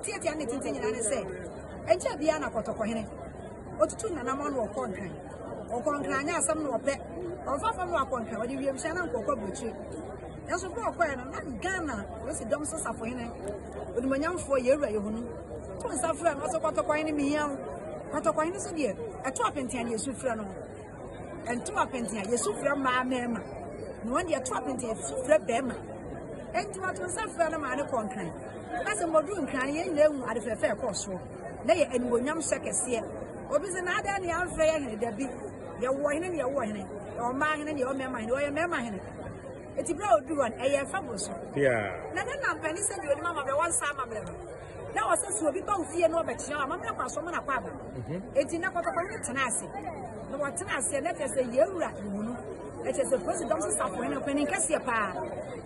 tiatia ne tenten nyinaa ne sɛ, ɛnkyɛ biara na kɔtɔkɔhene otutu nanamɔ na ɔkɔ nkran. Ɔkɔ nkran anyɛ asɛm na ɔpɛ. Ɔmfa fam na wakɔ nkran, ɔde wiemhyɛn na nkɔkɔ aburokyire. Nanso berɛ a ɔkɔɛ no, na Ghana polisi dɔm so safohene, onimonyamfoɔ Yɛwura Yohunu, to nsa frɛ no, ɔsɛ kɔtɔkɔhene mehia wo. Kɔtɔkɔhene so deɛ, ɛto apenten a yɛsu frɛ no. Ɛnto apenten a yɛsu frɛ mmaa mmarima. Na wɔn deɛ ɛto apenten a yɛsu frɛ bɛrima. Enti wɔto nsa frɛ no maa ne kɔ nkran. Na sɛ mmɔduru nkran no, yɛn nyinaa hu ade fɛfɛ ɛkɔɔ soɔ. Na yɛ animuonyam hyɛ kɛseɛ. Obi sɛ na adɛn ne yɛamfrɛ yɛ hene dabi. Yɛwɔ hene ne yɛwɔ hene. Yɛwɔ mmaa hene ne yɛwɔ mmarima hene. Wɔyɛ mmarima hene. Eti bere a oduru hɔ no, ɛyɛ ɛfa boro so. Na ne nam panin sɛ deɛ onim amammerɛ, wɔnsa amammerɛ no. Na ɔsɛ sɛ obi ba wo fie na ɔbɛkyea wo amammerɛ kwan so ɔma no akɔ aba. Mhm. Eti na kɔtɔkɔ no tena ase. Na wɔtena ase na kyerɛ sɛ yɛwura nhunu. Ɛkyerɛ sɛ polisi dɔm so safohene panin kɛseɛ paa.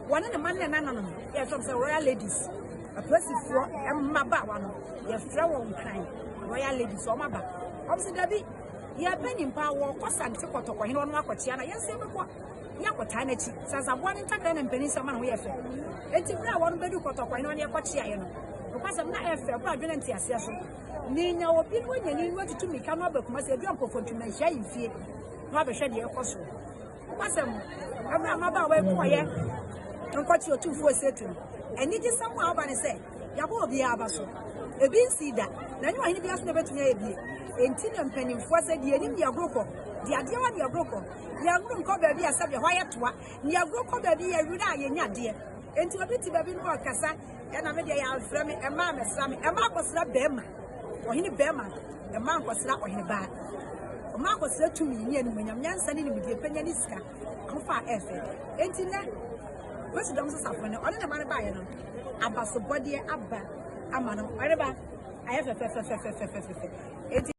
Wɔne ne mma ne ne nananom yɛfrɛ sɛ royal ladies. Apolisifoɔ mmabaawa no yɛfrɛ wɔn kran royal ladies wɔn aba. Wɔn sɛ dabi yɛpɛ nyimpa wɔkɔ sante kɔtɔkɔhene ɔno akɔkyea na yɛn nso yɛbɛkɔ. ne akɔtaa n'akyi. Sasaboa no ntakra na mpanin sɛ ɔma ne ho yɛ fɛ. Enti bere a wɔn bɛdu kɔtɔkwan no ne ɛkɔkyeaeɛ no, nokwasɛm na ɛyɛ fɛ boro adwene nteaseɛ so. Nenya obi no anya ni no atutu mmirika no aba Kumasi adu ampɔfo ntwuma nhyia ahemfie na wabɛhwɛ deɛ ɛkɔ so. Nokwasɛm, ɛberɛ a mmabaawa yi kɔɔyɛ nkɔkye otumfoɔ Osei no, anigyesɛm a ɔba ne sɛ yɛabɔ obiara aba so. Ebi nsii da, na ɛnyɛ ɔhene biara so na ebetumi ayɛ bie. Enti na mpanimfoɔ sɛ deɛ anim deɛ agorɔ kɔ, deɛ adeɛ wa deɛ agorɔ kɔ. Yɛn agorɔ nkɔ baabi a sɛdeɛ hɔ ayɛ toa, na yɛn agorɔ kɔ baabi yɛ werɛ a yɛnya adeɛ. Enti obi te baabi no ɔkasa, ɛna me deɛ yɛamfrɛ me, ɛmaa mɛsra me, ɛmaa akɔsra bɛrima, ɔhene bɛrima, ɛmaa nkɔsra ɔhene baa. Ɔmaa akɔsra tumi ne animuonyam, nyansa ne nimdeɛ, panya ne sika, ahofa a ɛfɛ. Enti nɛ, Kwesi dɔm so safo no, ɔne ne ma no baeɛ no, abasobɔdeɛ aba ama no. Ɔne ba ayɛ fɛfɛfɛfɛfɛfɛfɛ. Enti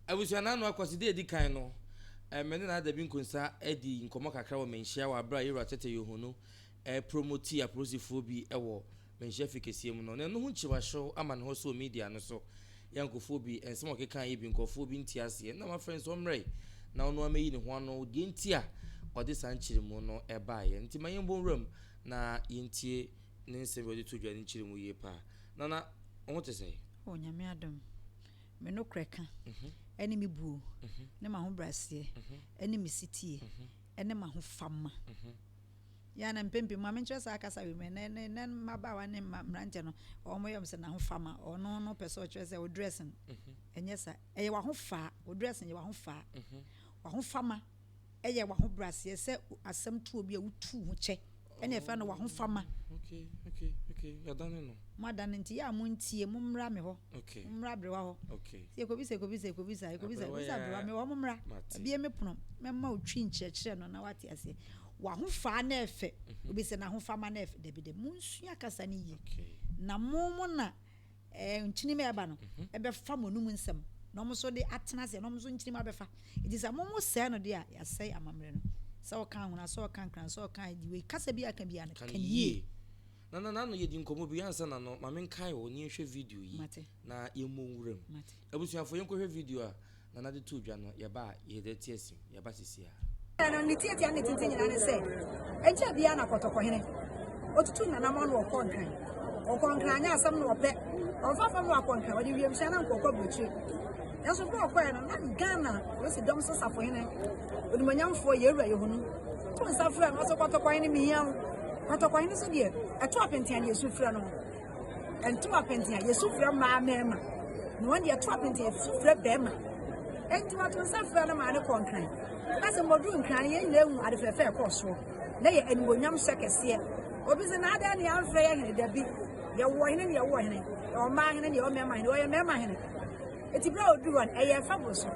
Abusua no ano akwaside a edi kan no, me ne Nana Dabi Nkonsa dii nkɔmmɔ kakra wɔ Manhyia wɔ abere a Yewura Tete Yohunu repromote apolisifoɔ bi wɔ Manhyia fi kɛseɛ mu no. Na ɛno ho nkyiwahyew ama ne ho so wɔ media no so. Yɛ nkurɔfoɔ bi, nsɛm a ɔkekaeɛ bi, nkurɔfoɔ bi nte aseɛ. Na mafrɛ no sɛ ɔmmrɛ na ɔno ara mmɛyi ne ho ano deɛ nti a ɔde saa nkyerɛmu no baeɛ. Nti ma yɛmbɔ nwura mu na yɛntie ne nsɛm bi a ɔde to dwa no nkyerɛmu yie paa. Nana, wo ho te sɛn? Oh, Nyame adom. Me nokorɛ ka, ɛne me buo, ne m'ahobrɛaseɛ, ɛne me setie, ɛne m'ahofama. Yɛ a na mpɛn pii ma menkyerɛ saa kasa wei mu ɛnɛ ne nɛ mmabaawa ne mmeranteɛ no wɔn yɛ wɔn sɛ n'ahofama ɔno no pɛ sɛ ɔkyerɛ sɛ o dressing ɛnyɛ sa ɛyɛ w'ahofaa o dressing yɛ w'ahofaa w'ahofama ɛyɛ w'ahobraseɛ sɛ asɛm to obi a wotu ho kyɛ ɛna ɛfɛ no w'ahofama. Okay okay okay yɛadane no. Mo adane nti yɛ a mo ntie mo mmra me hɔ. Okay. Mo mmra aberewa hɔ. Okay. Sɛ yɛkɔbisa yɛkɔbisa yɛkɔbisa yɛkɔbisa yɛkɔbisa aberewa me hɔ mo mmra. Abie me pono mɛma otwi nkyerɛkyerɛ no na wate aseɛ. W'ahofaa no ɛfɛ. Obi sɛ n'ahofama no ɛfɛ. Dabi dabi monsua kasa no yie. Na mo mo na ɛɛ nkyinima ɛba no ɛbɛfa mo anum nsɛm na wɔn nso de atena aseɛ na wɔn nso nkyinima bɛfa. Nti sɛ mo mo sɛɛ no deɛ a yɛasɛe amammerɛ no. Sɛ ɔka ahona sɛ ɔka nkran sɛ ɔka wei kasa bi a aka biara no Ka ka no no yie. yie. Nana nano yɛdi nkɔmmɔ bi ansa na no ma menkae wo ne yɛnhwɛ video yi Mate. na yɛmmɔ nwura mu. Mate. Abusuafoɔ yɛnkɔhwɛ video a Nana de too dwa no yɛba a yɛde te asim yɛba sisi a. No ne tiatia ne tenten nyinaa ne sɛ ɛnkyɛ biara na kɔtɔkɔhene otutu nanamɔ no ɔkɔ nkran ɔkɔ nkran anyɛ asɛm na ɔpɛ ɔmfa fam no akɔ nkran ɔde wiemhyɛn na nkɔkɔ aburokyire nanso berɛ ɔkɔɛ no na Ghana wɔsi dɔm so safohene onimonyamfoɔ yɛwura yɛhunu to nsa frɛ no ɔsɛ kɔtɔkɔhene mehia wo kɔtɔkɔhene so deɛ ɛto apenten a yɛsu frɛ no Ɛnto apɛnten a yɛsu frɛ mmaa mmarima, na wɔn deɛ ɛto apɛnten a yɛsu frɛ bɛrima. Enti wɔto nsa frɛ no maa no kɔɔ Nkran. Na sɛ mmɔduru Nkran no, yɛn nyinaa hu ade fɛfɛ ɛkɔɔ soɔ. Na yɛ animuonyam hyɛ kɛseɛ. Obi sɛ, na adɛn ne yɛamfrɛ yɛ hene? Dabi, yɛwɔ hene ne yɛwɔ hene. Yɛwɔ mmaa hene ne yɛwɔ mmarima hene. Wɔyɛ mmarima hene. Enti berɛ a ɔduru hɔ no, ɛyɛ ɛfa boro so.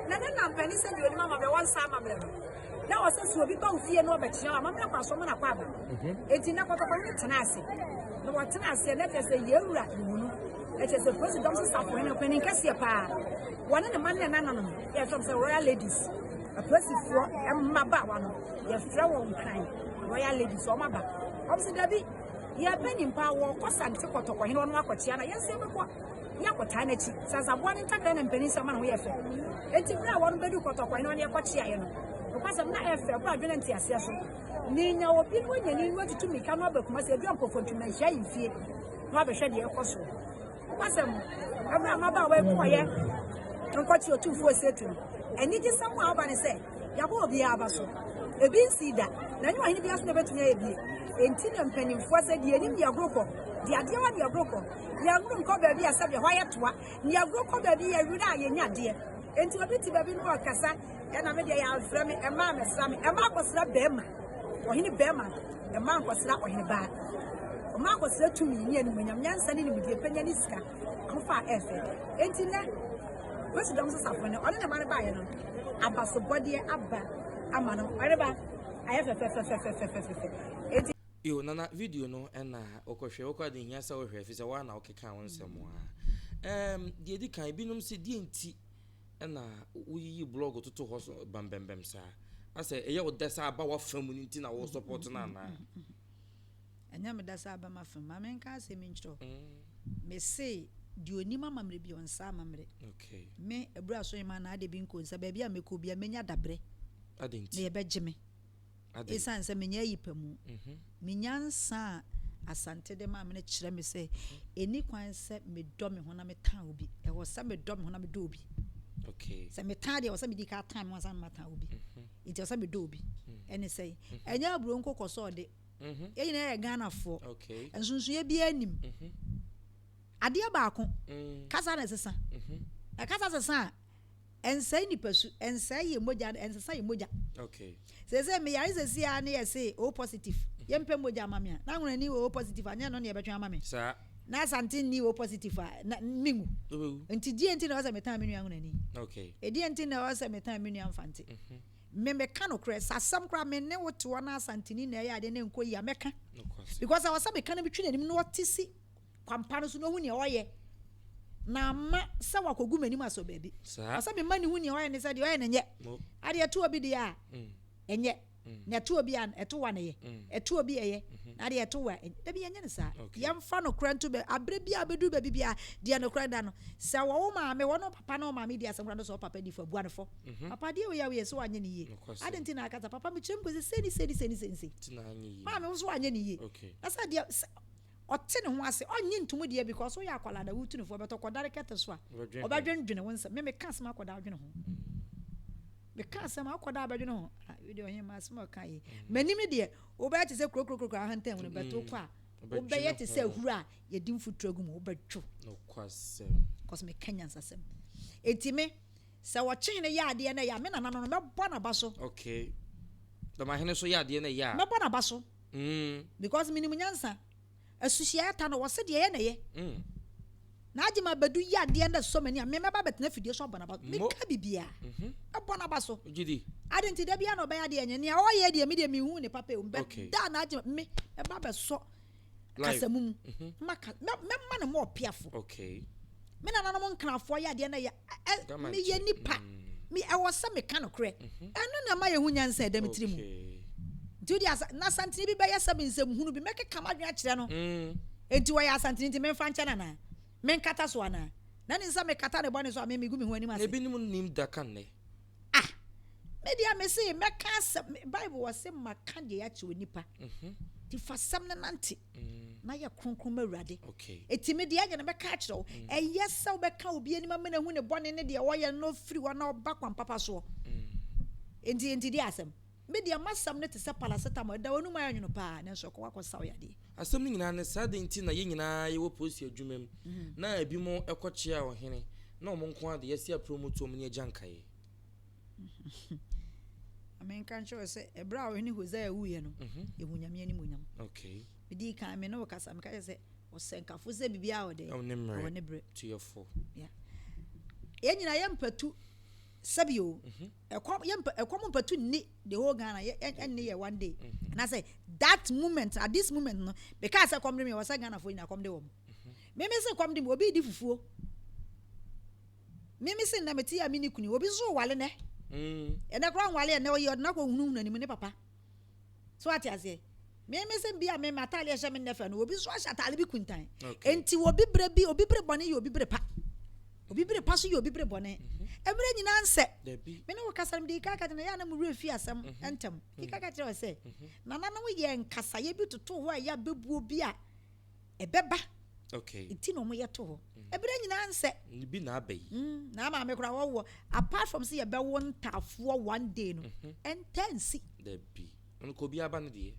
Na ne nam panin sɛ deɛ onim amammerɛ, wɔnsa amammerɛ no. Na ɔsɛ sɛ obi ba wo fie na ɔbɛkyerɛ wo amammerɛ kwan so ɔma no akɔ aba. Enti na kɔtɔkɔ no tena ase. Na wɔtena aseɛ na kyerɛ sɛ yɛwura nhunu. Ɛkyerɛ sɛ polisi dɔm so safohene no panin kɛseɛ paa. Wɔne ne mma ne ne nananom yɛfrɛ sɛ royal ladies. Apolisifoɔ mmabaawa no yɛfrɛ wɔn kran royal ladies wɔn aba. Wɔn sɛ dabi yɛpɛ nyimpa wɔkɔ sante kɔtɔkɔ hene wɔn akɔkyea na yɛn nso yɛbɛkɔ. Ne akɔtaa n'akyi. Sansaboa ne ntakra na mpanin sɛ ɔma ne ho yɛ fɛ. Enti bere a wɔn bɛdu kɔtɔkɔe na wɔne ɛkɔkyeaeɛ no, nokwasɛm na ɛyɛ fɛ boro adwene nteaseɛ so. Nea obi no anya ni no atutu mmirika no aba Kumasi adu Ampofo Ntwema Ahyiae mfie na wabɛhwɛ deɛ ɛkɔ so. Nokwasɛm, ɛberɛ a mmabaawa yi kɔɔeɛ nkɔkye Otumfoɔ Osei no, anigyesɛm a aba ne sɛ yɛabɔ obiara aba so. Ebi nsii da, na ɛnyɛ ɔhene biara so na ɛbɛtumi ayɛ bie. Enti na mpanimfoɔ sɛ deɛ anim deɛ agorɔ kɔ, deɛ adeɛ wa deɛ agorɔ kɔ. Yɛagoro nkɔ baabi a sɛdeɛ hɔ ayɛ toa, na yɛagoro kɔ baabi yɛ werɛ a yɛnya adeɛ. Enti obi te baabi no ɔkasa, ɛna me deɛ yɛamfrɛ me, ɛma mɛsra me, ɛma akɔsra bɛrima, ɔhene bɛrima, ɛma nkɔsra ɔhene baa. Ɔma akɔsra tumi ne animuonyam, nyansa ne nimdeɛ, panya ne sika, ahofa a ɛfɛ. Enti nɛ, Kwesi dɔm so safo no, ɔne ne ma no baeɛ no, abasobɔdeɛ aba ama no, ɔne ba ayɛ fɛfɛfɛfɛfɛfɛfɛ. Enti Yo nana video no na wokɔhwɛ wokɔ ade hia sɛ wohwɛ ɛfiri sɛ woa na wokeka wo nsɛm a um, deɛ ɛdi kan ebinom sɛ deɛ nti na woyiyi blog toto hɔ so bambɛmbɛm saa asɛ ɛyɛ wo dɛ sɛ aba w'afa mu no nti na wo support no anaa? Ɛnyɛ me da sɛ aba m'afa mu. Ma menka asɛm yi nkyerɛ wo. Mese deɛ onim amammerɛ bi ɔnsa amammerɛ. Okay. Me abura so hema na ade bi nkɔ nsa baabi a mɛkɔ bia mɛnya dabrɛ. Ade nti. Na yɛbɛgye me. Esiane sɛ menyɛ ayi pa mu. Me nyansa a Asante de maa me no kyerɛ me sɛ ɛnni kwan sɛ medɔ me ho na metan obi. Ɛwɔ sɛ medɔ me ho na medɔ obi. Okay. Sɛ metan deɛ ɛwɔ sɛ medi ka tan me ho ansa na matan obi. Nti ɛwɔ sɛ medɔ obi. Ɛne sɛ ɛnyɛ aburo nko kɔ sɛ ɔde. Yɛn nyinaa yɛ Ghanafoɔ. Okay. Nsonsonoeɛ biara nnim. Adeɛ baako, kasa na ɛsesa. Ɛkasa sesa a, Ɛnsɛe nipasu, ɛnsɛe yɛn mogya, ɛnsesa yɛn mogya. Okay. Seesei meyare seesei ara ne yɛse O positive, yɛmpɛ mogya ama me a, na Anwonani wɔ O positive a, nyɛ ɛno na yɛbɛtwe ama me. Saa. Na Asante nni O positive a, na menwu. Wobɛwu. Nti deɛ nti na ɛwɔ sɛ metan me nua Anwonani? Okay. Ɛdeɛ nti na ɛwɔ sɛ metan me nua Mfante? Mm-hmm. Me meka nokorɛ, sɛ asɛm koraa me ne wo te hɔ na Asanteni na ɛyɛ adeɛ na ɛnkɔ yie a, mɛka. Nokwasɛm. Because ɛwɔ sɛ meka na metwi n'anim na ɔte si kwampa no so na ohu nea ɔyɛ na ama sɛ wakɔgu m'anim asɔ baabi. Ɔsɛ mema ne hu nea ɔyɛ ne sɛ deɛ ɔyɛ no nyɛ. Adeɛ ɛto obi deɛ a mm. ɛnyɛ mm. na ɛto obi a ɛto wa no yɛ mm. ɛto obi ɛyɛ na adeɛ ɛto wa dabi yɛnyɛ no saa. Yɛmfa nokorɛ nto bɛ aberɛ bi a bɛduru baabi bi a deɛ nokorɛ da no sɛ wɔwo maame wɔne papa ne wo maame di asɛm koraa no sɛ wo papa di fɔ abua no fɔ. Mm-hmm. Papa adeɛ wei a woyɛ sɛ wanyɛ ne yie. Ade nti na akasa papa mekyerɛ mu kɔ sɛ sei ne sei ne sei ne sei ne sei. Maame wo so wanyɛ ne yie. Na sɛ deɛ Ɔte ne ho ase, ɔnnye ntom deɛ because woyɛ akwadaa na wotu no fo, but ɔkɔdare kɛtɛ so a, ɔbɛdwendwene wo nsɛm. Me meka asɛm akɔdaa adwene ho. Meka asɛm akɔdaa abɛdwene ho. Ah, wei deɛ ɔhema asɛm a ɔka yi. M'anim no deɛ, wobɛyɛ te sɛ kurokurokuro ahantan mu no, but wokɔ a, wobɛyɛ te sɛ ahuru a yɛde mfuturo agu mu, wobɛdwo. Nokwasɛm. Because meka nyansasɛm. Enti me, sɛ ɔkyehene yɛ adeɛ no ɛyɛ a, me nana no no, mɛbɔ n'aba so. Okay. Dɔmahene nso yɛ adeɛ no ɛyɛ a. Mɛbɔ n'aba so. Because menim nyansa. Asuhyiaeɛ ta no wɔse deɛ ɛyɛ na ɛyɛ. Na agye ma bɛdu yɛ adeɛ na ɛsɔ m'ani a me mɛba bɛtena afidie so abɔ n'aba. Meka biribiara. Mɛbɔ n'aba so. Ade nti da biara na ɔbɛyɛ adeɛ ɛnyɛ nea ɔyɛ deɛ me deɛ menhu ne papa ɛwom. But da na agye me mɛba bɛsɔ kasamu mu. Maka mɛma no ma ɔpeafo. Me nananom nkrafoɔ yɛ adeɛ na ɛyɛ meyɛ nipa. Me ɛwɔ sɛ meka nokorɛ. Ɛno na ɛma yɛhu nyansa a ɛda me tiri mu. Nti wode asa na asantene bi bɛyɛ sɛ me nsɛm hunu bi mɛkeka m'adwene akyerɛ no. Enti ɔyɛ asantene nti memfa nkyɛ no anaa? Menkata so anaa? Na nim sɛ mekata ne bɔne so a me megu me ho anim ase. Na ebinom nnim da ka nnɛ. Ah! Me deɛ mese mɛka asɛm Bible wɔ se maka deɛ yɛakyerɛ onipa. Nti fa asɛm no nante. na yɛ kronkron ma Awurade. Eti me deɛ ɛnyɛ no mɛka akyerɛ wo. Mm. Ɛyɛ sɛ wobɛka obi anim ama no ahu ne bɔne ne deɛ ɔyɛ no firi hɔ na ɔba kwan papa soɔ. Mm. Enti enti deɛ asɛm. Me deɛ m'asɛm no te sɛ paracetamol ɛda w'anum ayɛ nwono paa nanso ɛkɔ akɔsa wo yadeɛ. Asɛm no nyinaa ne saa de nti na yɛn nyinaa yɛwɔ polisi adwuma mu mm. na ebinom ɛkɔkyea ɔhene na wɔn nko ara de yɛasi apromote wɔn ne agya nkaeɛ. Menka nkyerɛ wo sɛ ɛberɛ a ɔhene Hosea wuiɛ no, mhm. yɛhu Nyame animuonyam. Okay. Medii kan me ne wo kasa meka kyerɛ sɛ ɔsɛnkafo sɛ biribiara wɔ dɛ ɛwɔ ne berɛ. Tuyɛfo. Yeah. Yɛn nyinaa yɛmpatu sɛbi o mhm. ɛkɔm yɛmpɛ ɛkɔm mpatu nni the whole Ghana yɛ ɛnni yɛ one day mhm. anaasɛ that moment at this moment no because sɛ kɔm de mi wɔ sɛ Ghana fo nyinaa kɔm de wɔn mímí sɛ kɔm de mi obi di fufuo. Me me se nnɛ mete a menni kunu obi nso wale nɛ mm. ɛnɛ koraa nwale ɛnɛ ɔyɛ ɔde no akɔ hunuhunu anim ne papa so ate aseɛ. Me me sɛ bi a me m'ataade ɛhyɛ me nnɛ fɛ no, obi nso ahyɛ ataade bi kuntan. Enti obi bere bi, obi bere bɔne yɛ obi bere pa. Obi bere pa so yɛ obi bere bɔne. Mmerɛ nyinaa nsɛ. Me ne wo kasa no, mede ka ka kyerɛ no, ɛyɛ a na mo werɛ fi asɛm ntɛm. Mede ka ka kyerɛ wo sɛ, nananom yɛɛ nkasaeɛ bi totoo hɔ a ɛyɛ abɛbuo bi a ɛbɛba. Nti na wɔyɛ to hɔ. Ɛberɛ nyinaa nsɛ. Bi na aba yi. Na maame koraa wɔwɔ apart from sɛ yɛbɛwo ntaafoɔ one day no, ɛntaa nsi. Dabi. Ɛno kɔ obiara ba no deɛ.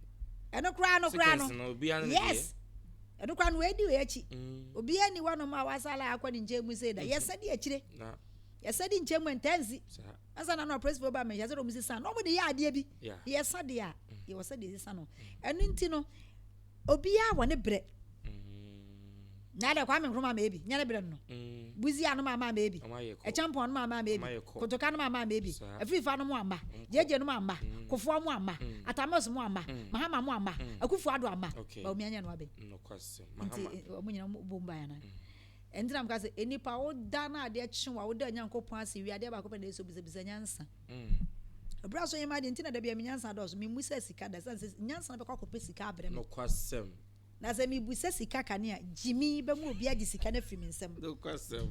Ɛno koraa no koraa no. Seconds no obiara ne deɛ. Yes. Ɛno koraa no wɔadi wɔ akyi. Obiara ni hɔnom a wasala akɔ ne nkyɛn mu sei da. Yɛsɛ di akyire. Yɛsɛ di nkyɛn mu ɛntaa nsi. Ansa na na ɔpresifoɔ ba mɛhyɛ sɛ wɔn sisa na wɔn de yɛ adeɛ bi. Yɛsa deɛ a yɛwɔ sɛ deɛ sisa no. Ɛno nti no obiara wɔ ne brɛ. Na adɛ Kwame Nkrumah ama ebi, nyɛ ne brɛ no no. Busia no ama ama ebi. Ɛkyɛmpɔn no ama ama ebi. Kotoka no ama ama ebi. Afirifa no mo amma. JJ no mo amma. Kofoɔ mo amma. Atamos mo amma. Mahama mo amma. Akufo Addo amma. Bawumia nyɛ no abɛn. Nti wɔn nyinaa wɔn bom baeɛ anaa? Ɛnti na meka sɛ nipa woda na adeɛ kye wo a woda Nyankopɔn ase wie adeɛ baako pɛ na ɛsɛ obisabisa nyansa. Ɛberɛ a so yɛ ma adeɛ nti na da bia me nyansa dɔɔso. Memmusa sika da sane sɛ nyansa no bɛkɔ akɔpɛ sika abrɛ me. Nokwasɛm. Na sɛ mibisa sika kane a, gyimi bɛma obi agye sika no afiri me nsam. Nokwasɛm.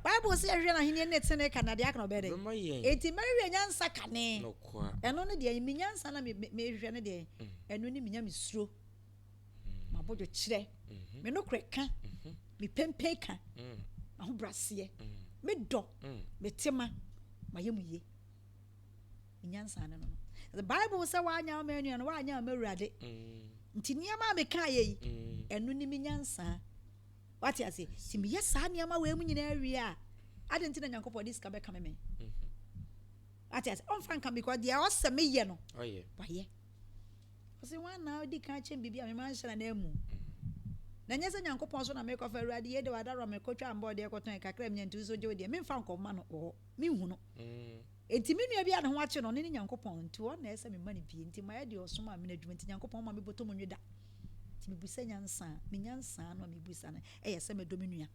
Bible se yɛhwehwɛ n'ahenni ne ne trenee kane na deɛ aka no ɔbɛyɛ dɛn? Ɔbɛma yɛn. Enti mɛhwehwɛ nyansa kane. Nokwa. Ɛno ne deɛ, me nyansa na mehwehwɛ ne deɛ, ɛno ne me nyamesuro, m'abodwokyerɛ, me nokorɛ ka, me pempen ka, m'ahobraseɛ, me dɔ, me tema, m'ayamuyie. Nyansa no no. The Bible sɛ wanyɛ ama anua no wanyɛ ama awurade. Mm. Nti nneɛma a meka yɛ yi, mm. ɛno ne me nyansa. Wate ase? Nti meyɛ saa nneɛma wei mu nyinaa wie a, ade nti na Nyankopɔn de sika bɛka me me. Mm-hmm. Wate ase? Ɔmfa nka because deɛ ɔsɛ meyɛ no, wayɛ. Ɔse hwan na odi kan kyɛn biribi a mema nhyɛ n'ananmu? Na ɛnyɛ sɛ Nyankopɔn so na mekɔfa, Awurade yei de w'adaworɔ mekɔtwa mbɔɔdeɛ kɔtɔn kakra menya nti wo nso gye wo deɛ, memfa nkɔma no wɔ hɔ, menhu no. Enti me nua bi a ne ho akye no, ɔno ne Nyankopɔn, nti ɔno na ɛsɛ sɛ mema no bie, nti mayɛ deɛ ɔsomaa me no adwuma, nti Nyankopɔn mma me bɔtɔ mu nwe da. Nti mebisa nyansa a, me nyansa no a mebisa no yɛ sɛ mɛdɔ me nua.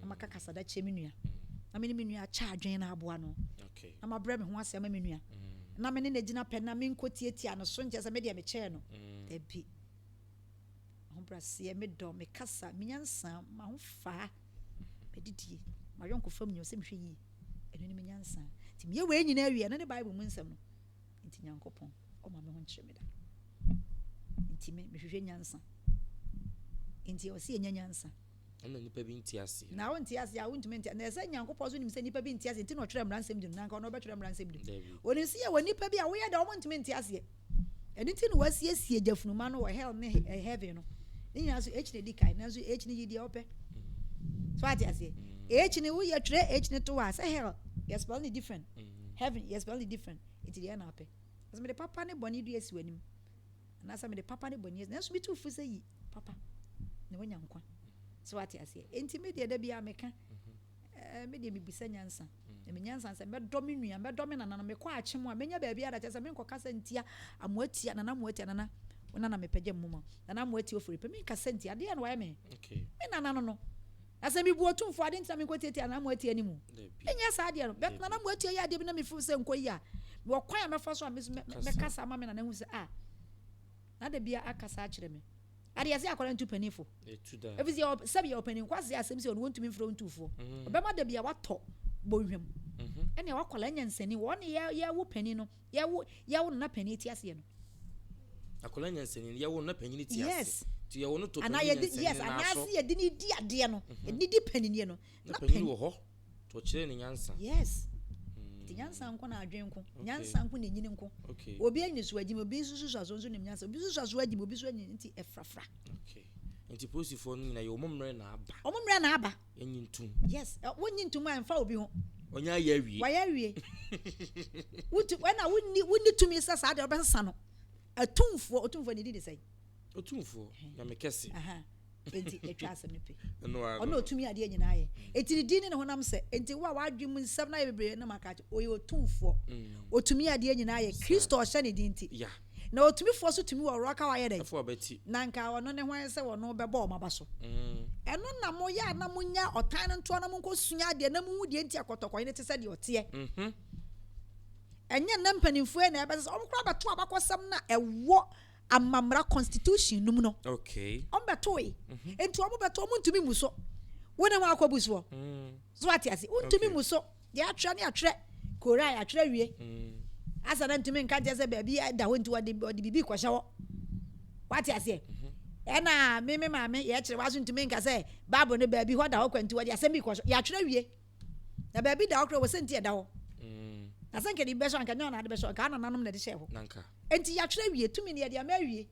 na maka kasada kyerɛ me nua na me ne me nua akyɛ adwene na aboa no na mabrɛ me ho ase ama me nua mm. na me ne no agyina pɛ na menkɔ tiatia no so nkyɛ sɛ me deɛ mekyɛɛ no mm. dabi ahobraseɛ medɔ me kasa me nyansa m'ahofaa medidie mayɔnkofa mu nyɛ sɛ mehwɛ yie ɛno ne me nyansa nti meyɛ wei nyinaa wie ɛno ne Bible mu nsɛm no nti Nyankopɔn ɔma me ho nkyerɛ me da nti me mehwehwɛ nyansa nti ɔsɛ yɛnya nyansa Ɛna nnipa bi nte aseɛ. Na wonte aseɛ a, wontumi nte. Na ɛsɛ Nyankopɔn nso nim sɛ nnipa bi nte aseɛ nti na ɔtwerɛ mmara nsɛm du no. Na anka ɔno ɔbɛtwerɛ mmara nsɛm du. Dabi. Onim sɛ yɛwɔ nnipa bi a woyɛ dɛ wɔn ntumi nte aseɛ. Ɛno nti na wasiesie gyafunuma no wɔ hell ne eh, heaven no. Ne nyinaa so H na edi kan, nanso H no yi deɛ ɔpɛ. So ate aseɛ? H no woyɛ twerɛ H no to hɔ a sɛ hell yɛ spell no different, heaven yɛ spell no different. Nti deɛ na apɛ. Ɔsɛ mede papa ne bɔne dua si w'anim. Anaasɛ mede papa ne bɔne asi, nanso mitu fo sɛ yi papa na woanya nkwa. So wate aseɛ? Enti me deɛ da biara meka, ɛɛ me deɛ mebisa nyansa. Na me nyansa sɛ mɛdɔ me nua, mɛdɔ me nana no, mekɔ akyem a menya baabi ada kyerɛ sɛ menkɔkasa ntia amoatia, nana amoatia, nana wo nana mepɛ gya mu ma nana amoatia ofori pɛ menkasa ntia adeɛ na wayɛ me. Me nana no no. Na sɛ mebu otumfoɔ ade nti na menkɔtiatia Nana Amoatia anim? Menyɛ saa adeɛ no. But Nana Amoatia yɛ adeɛ bi na mefeel sɛ nkɔ yi a, mewɔ kwan a mɛfa so a me nso mɛkasa ama me nana ahu sɛ ah, na da bia akasa akyerɛ me. Adeɛ sɛ akwadaa ntu panin fo. Ɛfiri sɛ sɛbi yɛ ɔpanin nkwasea asɛm sɛ ɔno wɔntumi mfrɛ wo ntufoɔ. Ɔbɛma da bia watɔ bɔnhwam. Ɛnea wakwadaa nyansani wɔn ne yɛwo panin no. Yɛwo yɛwo no na panin ti aseɛ no. Akwadaa nyansani no yɛwo no na panin ti ase. Yes. Ti yɛwo no to panin nyansani yes, no nan so. Anaase yɛde ne di adeɛ no. Mhm. Yɛde ne di paninie no. Na panin wɔ hɔ. To ɔkyerɛ ne nyansa. Yes. Nti nyansa nko na adwene nko. Nyansa nko na enyini nko. Okay. Obi anyini so agyimi, obi nso susu so nso nim nyansa. Obi susu so agyimi, obi nso anyini nti ɛfrafra. Okay. Nti polisifoɔ no nyinaa yɛ wɔn mmerɛ na aba. Wɔn mmerɛ na aba. Yɛnyi ntom. Yes, wonyi ntom a ɛmfa obi ho. Ɔnyɛ ayɛ awie. Wayɛ awie. Wotu ɛna wonni wonni tumi sɛ saa deɛ ɔbɛsesa no. Atumfoɔ, otumfoɔ ne din de sɛn? Otumfoɔ, Nyame kɛse. Enti atwa asɛm no pe. Ɔno otumi adeɛ nyinaa yɛ. Enti ne din ne ne honam sɛ. Enti wo a w'adwene mu nsɛm no ayɛ bebree na maka akyerɛ ɔyɛ otumfoɔ. Otumi adeɛ nyinaa yɛ. Kristo ɔhyɛ ne din nti. Na otumifoɔ so tumi wɔ ɔrɔ ka wayɛ dɛn? Na nka ɔno ne hwan sɛ ɔno bɛbɔ wɔn aba so? Ɛno na moyɛ a na monya ɔtan no ntoa na monkɔsua adeɛ na mohu deɛ nti a kɔtɔkɔhene te sɛ deɛ ɔteɛ. Ɛnyɛ nnɛ mpanimfoɔ yi na ɛbɛsɛ sɛ wɔn koraa bɛto abakɔsɛm no a ɛwɔ. Amamra constitution no mu no. Okay. Wɔn bɛtoe. Mhm. Nti wɔn bɛto wɔn ntumi mu so. Wo ne wɔn akɔbu soɔ. Mm. So ate ase. Wontumi mu so. Deɛ atwerɛ ne atwerɛ. Koran atwerɛ wie. Mm. Asa na ntumi nka nkyɛn sɛ baabi da hɔ nti wɔde wɔde biribi kɔhyɛ hɔ. Wate aseɛ. Mhm. Ɛna me me maame yɛkyerɛ waso ntumi nka sɛ Bible no baabi hɔ da hɔ kwa nti wɔde asɛm bi kɔhyɛ. Yɛatwerɛ wie. Na baabi da hɔ koraa wɔ sɛ nti ɛda hɔ. Mm. Na sɛ nka de bɛhyɛ anka nyɛ ɔna ade bɛhyɛ nka anananom na de hyɛ hɔ. Enti yɛatwerɛ awie, tumi no yɛde ama awie.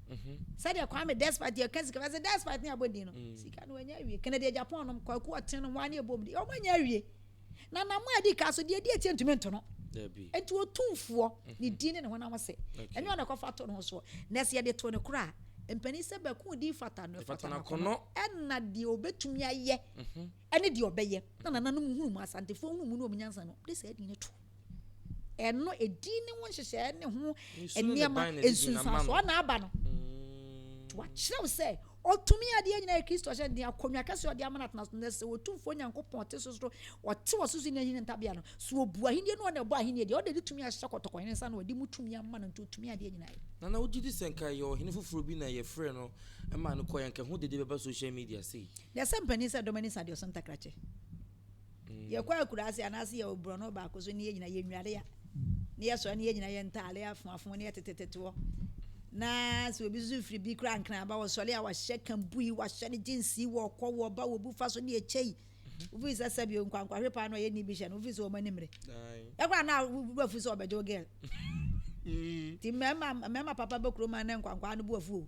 Mhm. Sɛdeɛ Kwame Despite yɛka sika sɛ Despite ne abɔ din no, mm. sika no wanya awie. Kennedy Agyapong nom, Kwaku Ɔten nom, wɔn ne ɛbom de, wɔn anya awie. Na nam a ɛdi ka so deɛ ɛdi akyire ntumi nto no. Enti otumfoɔ mhm. ne din ne ne honam se. Ɛnyɛ ɔna ɛkɔfa to ne ho soɔ. Na sɛ yɛde to ne koro a, mpanin sɛ bɛko din fata no fata n'akɔnɔ. Ɛna deɛ obɛtumi ayɛ mhm. ɛne deɛ ɔbɛyɛ. Na nananom hunu mu, Asantefoɔ hunu mu ne wɔn nyansa no, de saa din no to. Ɛno, edin ne ho nhyehyɛɛ ne ho nneɛma nsunsuansoɔ na aba no. Mm. Wakyerɛw sɛ ɔtumi adeɛ nyinaa yɛ Kristo ahyɛ den akonnwa kɛse ɔde ama no atena so na sɛ Otumfoɔ Nyankopɔn ɔte so soro ɔte wɔ so so ne ahenni ntabea no so obu ahenni no ɔna ɛbɔ ahenni deɛ ɔde de tumi ahyɛ kɔtɔkɔhene nsa na ɔde mu tumi ama no nti ɔtumi adeɛ nyinaa yɛ. Nana wogye di sɛ nka yɛ ɔhene foforɔ bi na yɛfrɛ no ma no kɔɛ anka ɛho dede bɛba social media sei? Deɛ sɛ mpanin sɛ dɔm ani sa deɛ ɔso ntakrakyɛ. Yɛkɔ akuraase anaasɛ yɛwɔ borɔno baako so ne yɛn nyinaa yɛnnware a, ne yɛsɔre ne yɛn nyinaa yɛn ntaare afoafo ne yɛtetetete hɔ. Na sɛ obi nso firi bi koraa nkran aba wɔsɔre a wahyɛ kambui, wahyɛ ne jeans yi wɔkɔ wɔba wɔbu fa so ne ɛkyɛ yi. Wofiri sɛ sɛbi nkwankwahwe paa na ɔyɛ ni bi hyɛ no wofiri sɛ wɔn ani mmere. Ɛkora na wobu afu sɛ ɔbɛgye wo girl. Nti mmarima mmarima papa bɛ kurom a ne nkwankwaa no bu afu o.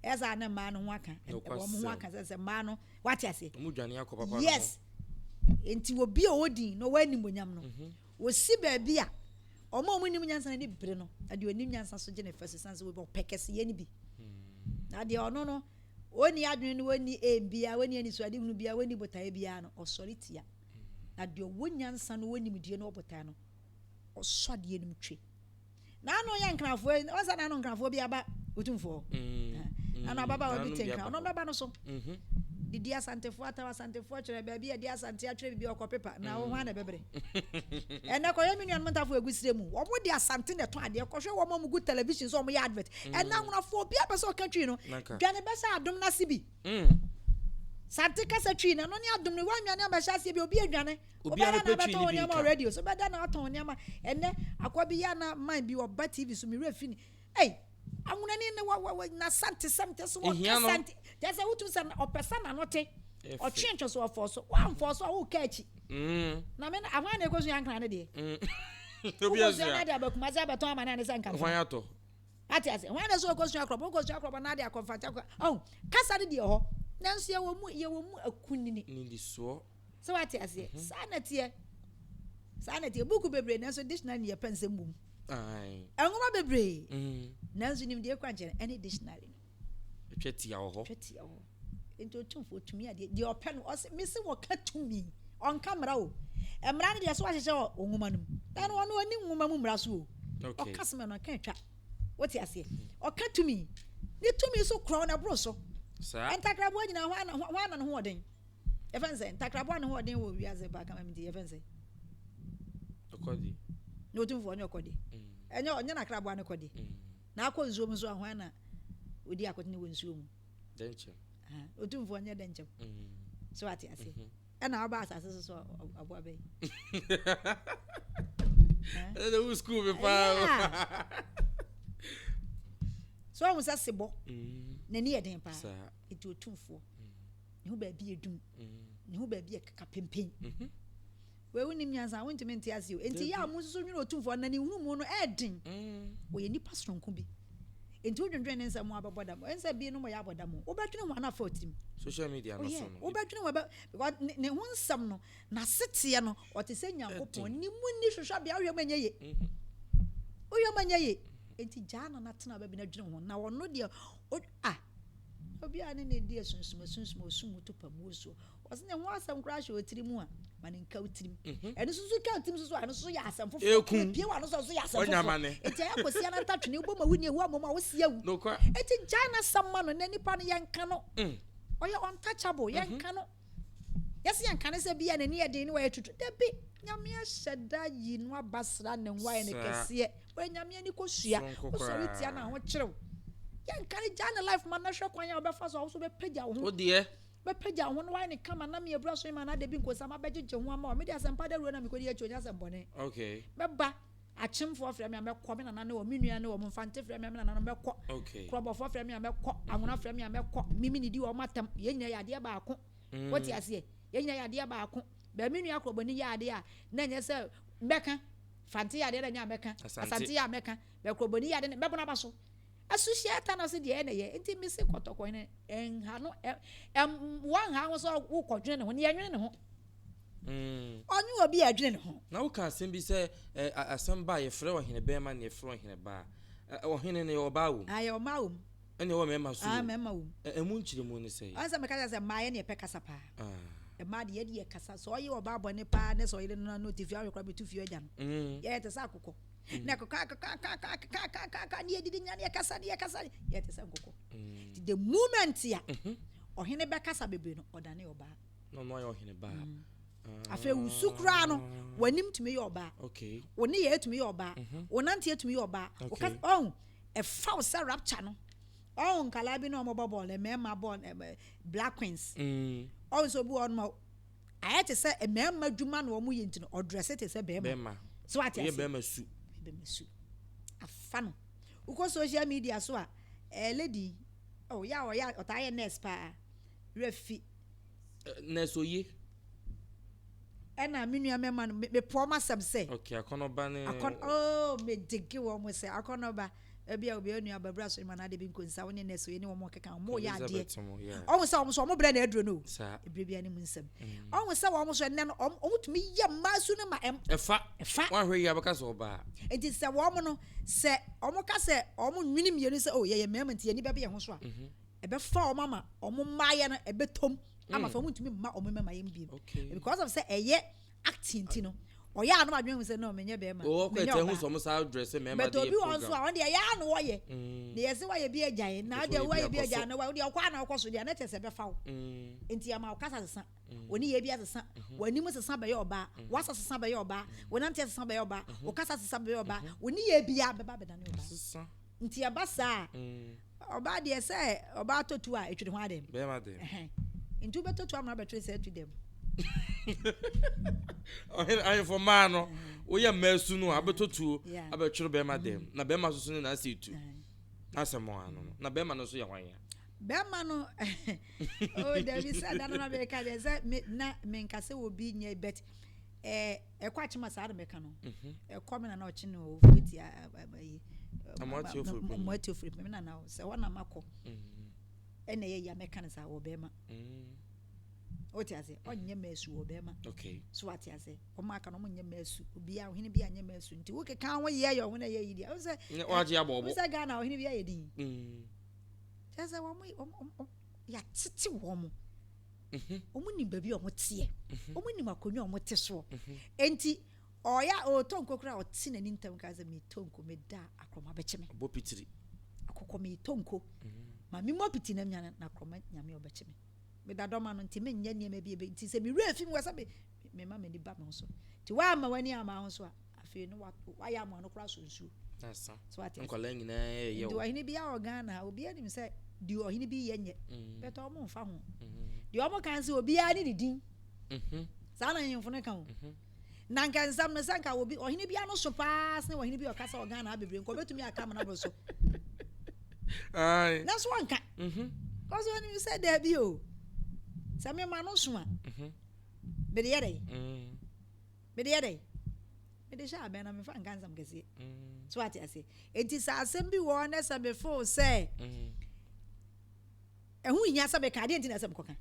Ɛyɛ saa ne mmaa no ho aka. Wɔn ho aka sɛ sɛ mmaa no wate ase. Wɔn dwane akɔ papa no ho. Yes. Nti obi a ɔwɔ din na ɔwɔ animonyam no, mhm. wɔsi baabi a wɔn a wɔn nim nyansa no ani bere no, na deɛ ɔnim nyansa so gye ne fɛ so san sɛ ɔpɛ kɛseyɛ no bi. Hmm. Na deɛ ɔno no, ɔnni adwene no, ɔnni aim biara, ɔnni anisoadehunu biara, ɔnni botaeɛ biara no, ɔsɔre tia. Hmm. Na deɛ ɔwɔ nyansa no, ɔwɔ nimdeɛ no, ɔwɔ botaeɛ no, ɔsɔ adeɛ no mu twe. N'ano yɛ nkrafoɔ wɔn sɛ n'ano nkrafoɔ bi aba otumfoɔ mm, mm, n'ano ababaawa bi te nkra ɔno bɛba no so mhm. didi asantefoɔ ataw asantefoɔ kyerɛ baabi a ɛde asante atwerɛ biribi ɔkɔ pepa na wo ho ana bɛbrɛ ɛnɛ kɔhwɛ me nuanom ntafo egu sire mu wɔn de asante na ɛtɔn adeɛ kɔhwɛ wɔn a wɔn gu television so wɔn yɛ advert mm. ɛnɛ ahonafoɔ obi apɛ sɛ ɔka twi no dwane bɛsɛ adom n'ase bi sante kasa twi na ɛno ne adom no wɔn anwane abɛhyɛ aseɛ bi obi adwane Obiara Wobɛda na pɛ twi abɛtɔn ne wo bi nneɛma nka. wɔ radio so, wobɛda na atɔn wo nneɛma. Ɛnnɛ, akoa bi yɛ a na man bi ɔba TV so, me werɛ fi ne. Ei, anwonani ne wa wa wa n'asantesɛm kyɛ sɛ Ehia no. ɔkasa nti, kyɛ sɛ wotumi sɛ ɔpɛ sɛ n'ano te. Ɛfɛ. Ɔtwe ntwe so ɔfɔɔ so. Woamfɔɔ so a woka akyi. Mm. Na me no, ahwan na ɛkɔsua nkran no deɛ? Mm. Obi Wokɔsua asua. no ade aba Kumasi abɛtɔn ama no ane sɛ nkamfo. Hwan atɔ? Ate ase? Hwan na sɛ ɔkɔsua akorɔbɔ? Wokɔsua akorɔbɔ na ade akɔ mfante akɔ. Ɔho, kasa no deɛ hɔ. Nanso yɛwɔ mu, yɛwɔ mu akunini. Nnidisoɔ. Sɛ wate aseɛ? Mhm. Saa na teɛ. Saa na teɛ. Buku bebree nanso dictionary ne yɛpɛ nsɛm wom. Nwoma bebree mm. nanso nimdeɛ kura nkyɛn ɛne dictionary no. Twa tia wɔ hɔ. Twa tia wɔ hɔ. Nti otumfoɔ tumi adeɛ deɛ ɔpɛ no ɔsɛ mesi wɔka tumi ɔnka mmara o. Mmara no deɛ so wahyehyɛ wɔ nwoma no mu. Na no ɔno ɔni nwoma mu mmara so o. Ɔka sɛm no ɔka atwa. Wote aseɛ? Ɔka tumi. Ne tumi so korɔn na ɛboro so. Ntakraboa nyinaa hɔ ana ne ho ɔden. Yɛfɛ no sɛ ntakraboa ne ho ɔden wɔ wiase paa kama mi nti yɛfɛ no sɛ. Ɔkɔde. Na otumfoɔ nyɛ ɔkɔde. Mm. Ɛnyɛ ɔnyɛ n'akraboa ne kɔde. Mm. Na akɔ nsuo mu nso ahoan na odi akotene wɔ nsuo mu. Dɛnkyɛm. Otumfoɔ nyɛ dɛnkyɛm. Mm. So ate ase. Mm-hmm. Ɛna ɔba asase so so aboa bɛyi. Ɛna de wo school mi paa. So ɔhu sɛ sebɔ. N'ani yɛ den paa. Eti otumfoɔ. Ne ho baabi yɛ dum. Ne ho baabi yɛ keka pempen. Mhm. Wei wonim nyansa wontumi nte ase o. Enti yɛ a mo nso nwene otumfoɔ na ne nhunumu no ɛɛden. Mm. Ɔyɛ nipa soronko bi. Enti wodwendwen ne nsɛm ho abɛbɔ dam. Ɛnsɛ binom yɛ abɔ dam o. Wobɛdwene ho ana afa otirim. Social media no so no. Wobɛdwene ho ɛbɛ because ne ho nsɛm no n'aseteɛ no ɔte sɛ Nyankopɔn. Ne mu ni hwehwɛbea wohwɛ mu ɛnyɛ ye. Mhm. Wohwɛ mu ɛnyɛ ye. Enti gyaa no na tena baabi na dwene ho na ɔno deɛ ah Obi a ne na edi asunsum asunsum osu mu to pa mu osuo. Ɔse ne ho asɛm koraa hyɛ otiri mu a, ma ne nka otirim. Mhm. Ɛno nso so ka otirim nso so a, ɛno nso yɛ asɛm foforɔ. Eku. Epie wɔ ano nso nso yɛ asɛm foforɔ. Eti ayɛ kɔsi ananta twene wobɔ ma wuni ewu amom a wosi awu. Eti gyae n'asɛm ma no na nipa no yɛnka no. Mm. Ɔyɛ untouchable mhm. yɛnka no. Yɛse yɛnka ne sɛ bia n'ani yɛ den ne wayɛ tutu. Dabi, Nyame ahyɛ da yi no aba sra ne ho ayɛ no kɛseɛ. Ɔyɛ Nyame ani kosua. Wosɔre tia no a, ho kyere wo. Yɛnka ne gyaa ne life ma no na hwɛ kwan a wobɛfa so a wo nso wobɛpagya wo ho. Wo deɛ. Wobɛpagya wo ho na wayɛ no kama na me abura so ma no ada bi nkosa mabɛgyegye ho ama wo. Me deɛ asɛmpa dawuro na mekɔdi akyi ɔnyɛ asɛm bɔne. Okay. Mɛba. Akyemfoɔ frɛ me a mɛkɔ, me nana ne wɔn, me nua ne wɔn, Mfante frɛ me a me nana no mɛkɔ, okay. Korɔbɔfoɔ frɛ me a mɛkɔ, Anwona frɛ me a mɛkɔ, me me nidi wɔn atam, yɛn nyinaa yɛ adeɛ baako. Wote aseɛ? Yɛn nyinaa yɛ adeɛ baako. Bɛɛ me nua Korɔbɔni yɛ adeɛ a, na ɛnyɛ sɛ mɛka, Fante yɛ adeɛ na ɛnyɛ a mɛka, Asante yɛ a mɛka, bɛɛ Korɔbɔni yɛ adeɛ na mɛbɔ n'aba so. Asuhyia ta na ɔse deɛ ɛna yɛ, nti me se kɔtɔkɔ hene, ɛnha no, ɛ, ɛm, wanha ho sɛ wokɔdwene ne ho, ne yɛnwene ne ho. Mm. Ɔnye obi a ɛdwene ne ho. Na woka asɛm bi sɛ ɛ, asɛm ba a yɛfrɛ ɔhene bɛrima na yɛfrɛ ɔhene baa. Ɛ, ɔhene no yɛ ɔbaa wom. Ah, yɛ ɔmaa wom. Ɛna ɛwɔ mmarima nso Ah, wom. mmarima wom. Ɛ, ɛmu nkyerɛmu ne sɛn? Ɔn sɛ meka kyerɛ sɛ mmaa yɛ ne yɛpɛ kasa paa. Ah. Mmaa deɛ yɛde yɛ kasa. Sɛ ɔyɛ ɔbaa bɔne paa ne sɛ ɔyere no na ɔte fie ahwɛ koraa bɛtu fie agya no. Mm. Yɛyɛ te sɛ akokɔ. Na ɛkeka keka keka keka keka keka ne yɛdidi nya ne yɛkasa ne yɛkasa. Yɛyɛ te sɛ nkokɔ. Mm. Nti the moment a ɔhene bɛkasa bebree no, ɔdane ɔbaa. Na ɔno ayɛ ɔhene baa. Mm. Afei wusu koraa no, w'anim tumi yɛ ɔbaa. Okay. Wo nneyɛɛ tumi yɛ ɔbaa. Mhm. Wo nanteɛ tumi yɛ ɔbaa. Wo Okay. kasa, ɔhu, ɛfa wo sɛ rapture no. Ɔhu nkalaa bi na wɔbɔ bɔɔl, mmarima bɔɔl, black queens. Ɔhu sɛ obi wɔ hɔ nom a, ayɛ te sɛ mmarima adwuma na wɔyɛ nti no, ɔdrɛse te sɛ bɛrima. Bɛrima. So wate Ɔyɛ ase? bɛrima su. Ɔyɛ bɛrima su. Afa no. Wokɔ social media so a, ɛɛ lady, oh, yɛ a ɔyɛ, ɔtaa yɛ nurse paa. Werɛ fi. Nurse Oye. Ɛna me nua mɛma no mepɔ wɔn asɛm sɛ. Okay, akɔnɔba ne. Akɔn oh me dege wɔn sɛ akɔnɔba ebi a obi onua babura so ma na ade bi nkonsa wo ne nurse oye ne wɔn keka wɔn yɛ adeɛ. Ɔmo sɛ wɔn so wɔn brɛ na aduro no. Ebire bi anim nsɛm. Ɔmo sɛ wɔn so ɛnɛ no wɔn wɔn tumi yɛ mmaa su no ma ɛm. Ɛfa. Ɛfa. Wɔn ahwɛ yi abɛka sɛ ɔbaa. Nti sɛ wɔn no sɛ wɔn ka sɛ wɔn nwene mmienu sɛ oh yɛyɛ mmarima nti yɛn ani bɛbɛ yɛn ho so a. Ɛbɛfa wɔn ama wɔn mmaayɛ no ɛbɛtɔm ama fa wɔn ntumi mma wɔn mmarima yɛn biem. Because of sɛ ɛyɛ acting ti no ɔyɛ anum adwene ho sɛ no menyɛ bɛrima. Ɔwɔ kɔ ɛtɛ ho sɛ ɔmo saa dress mmarima But de yɛ obi wɔ nso program. a ɔno deɛ ɛyɛ ano wɔyɛ. Na yɛsɛ wɔyɛ bi agya yɛ na deɛ wɔyɛ bi agya na wɔde ɔkɔ ana ɔkɔ so deɛ na kyerɛ sɛ ɛbɛfa wo. Nti ama wo kasa sesa, wɔne yɛ bi asesa, wɔn anim sesa bɛyɛ ɔbaa, wasa sesa bɛyɛ ɔbaa, wɔn nante sesa bɛyɛ ɔbaa, wo kasa sesa bɛyɛ ɔbaa, wɔne yɛ bi abɛba bɛdane ɔbaa. Sesa. Nti ɛba saa a, ɔbaa deɛ sɛ ɔbaa tɔ tu a ɛtwere ho adɛm. Bɛrima dɛm. Ɛhɛn. Nti wobɛtɔ tu ama abɛtwere sɛ atu dɛm. Ɔhene ahemfo mmaa no, woyɛ mmaa su no a abɛtɔ tuo Yeah. abɛtwere bɛrima dɛm. Na bɛrima nso so ne n'asɛ etu. N'asɛm ano no. Na bɛrima no nso yɛ hwan ya? Bɛrima no, oh dabi sɛ da no na meka deɛ sɛ me na menka sɛ obi nyɛ but ɛɛ ɛkɔ akyema saa na mɛka no. Ɛkɔ me na na ɔkye no ofu ti ayi. Amoate ofiri pɛn. Amoate ofiri pɛn me na na sɛ hɔ na makɔ. Ɛna ɛyɛ ya mɛka no saa wɔ bɛrima. Wote ase? Ɔnyɛ mɛsu wɔ bɛrima. Okay. So ate ase? Ɔmo aka no ɔmo nyɛ mɛsu. Obiara ɔhene bi anyɛ mɛsu. Nti wokeka ho yɛ yɛ ɔhene yɛ yi deɛ. Wo sɛ Wagye abɔ wo ɔbo. sɛ Ghana ɔhene bi ayɛ din. Kyerɛ sɛ wɔn wɔn yɛatete wɔn. Wɔn nim baabi a wɔn teɛ. Wɔn nim akonnwa a wɔn te soɔ. Enti ɔyɛ ɔtɔ nko koraa ɔte n'ani ntam ka sɛ metɔ nko meda akorɔma bɛkye me. Ɔbɔ pitiri. Akokɔ metɔ nko. Ma me mmɔ piti na nya na akorɔma nyame ɔbɛkye me. Meda dɔm ano nti menyɛ nneɛma bi ebe nti sɛ mewura fi mu wɔ sɛ me mema m'ani ba me ho so. Nti woamma w'ani amma ho so a afei no wayɛ amoa no koraa so nsuo. Asa. So ate ase. Nkwadaa nyinaa yɛ Nti wo. ɔhene bi wɔ Ghana ha obi anim sɛ deɛ ɔhene bi yɛ nyɛ. Bɛtɛ ɔmo mfa ho. Deɛ ɔmo kan sɛ obiara ne ne din. Saa na ahemfo no ka o. Na nka nsɛm no sɛ nka obi ɔhene bi ano so paa sene ɔhene bi a ɔkasa wɔ Ghana ha bebree nka ɔbɛtumi aka amena boro so. Aye. Nanso ɔnka. Kɔsɔ ɔnim sɛ daabi o. Sɛ mema no so a, mede yɛ dɛn? Mede yɛ dɛn? Mede hyɛ abɛn na mefa nka nsɛm kɛseɛ. So ate aseɛ. Enti sɛ asɛm bi wɔ hɔ na sɛ mefoo sɛ ɛho hia sɛ meka adeɛ nti na sɛ mekɔka.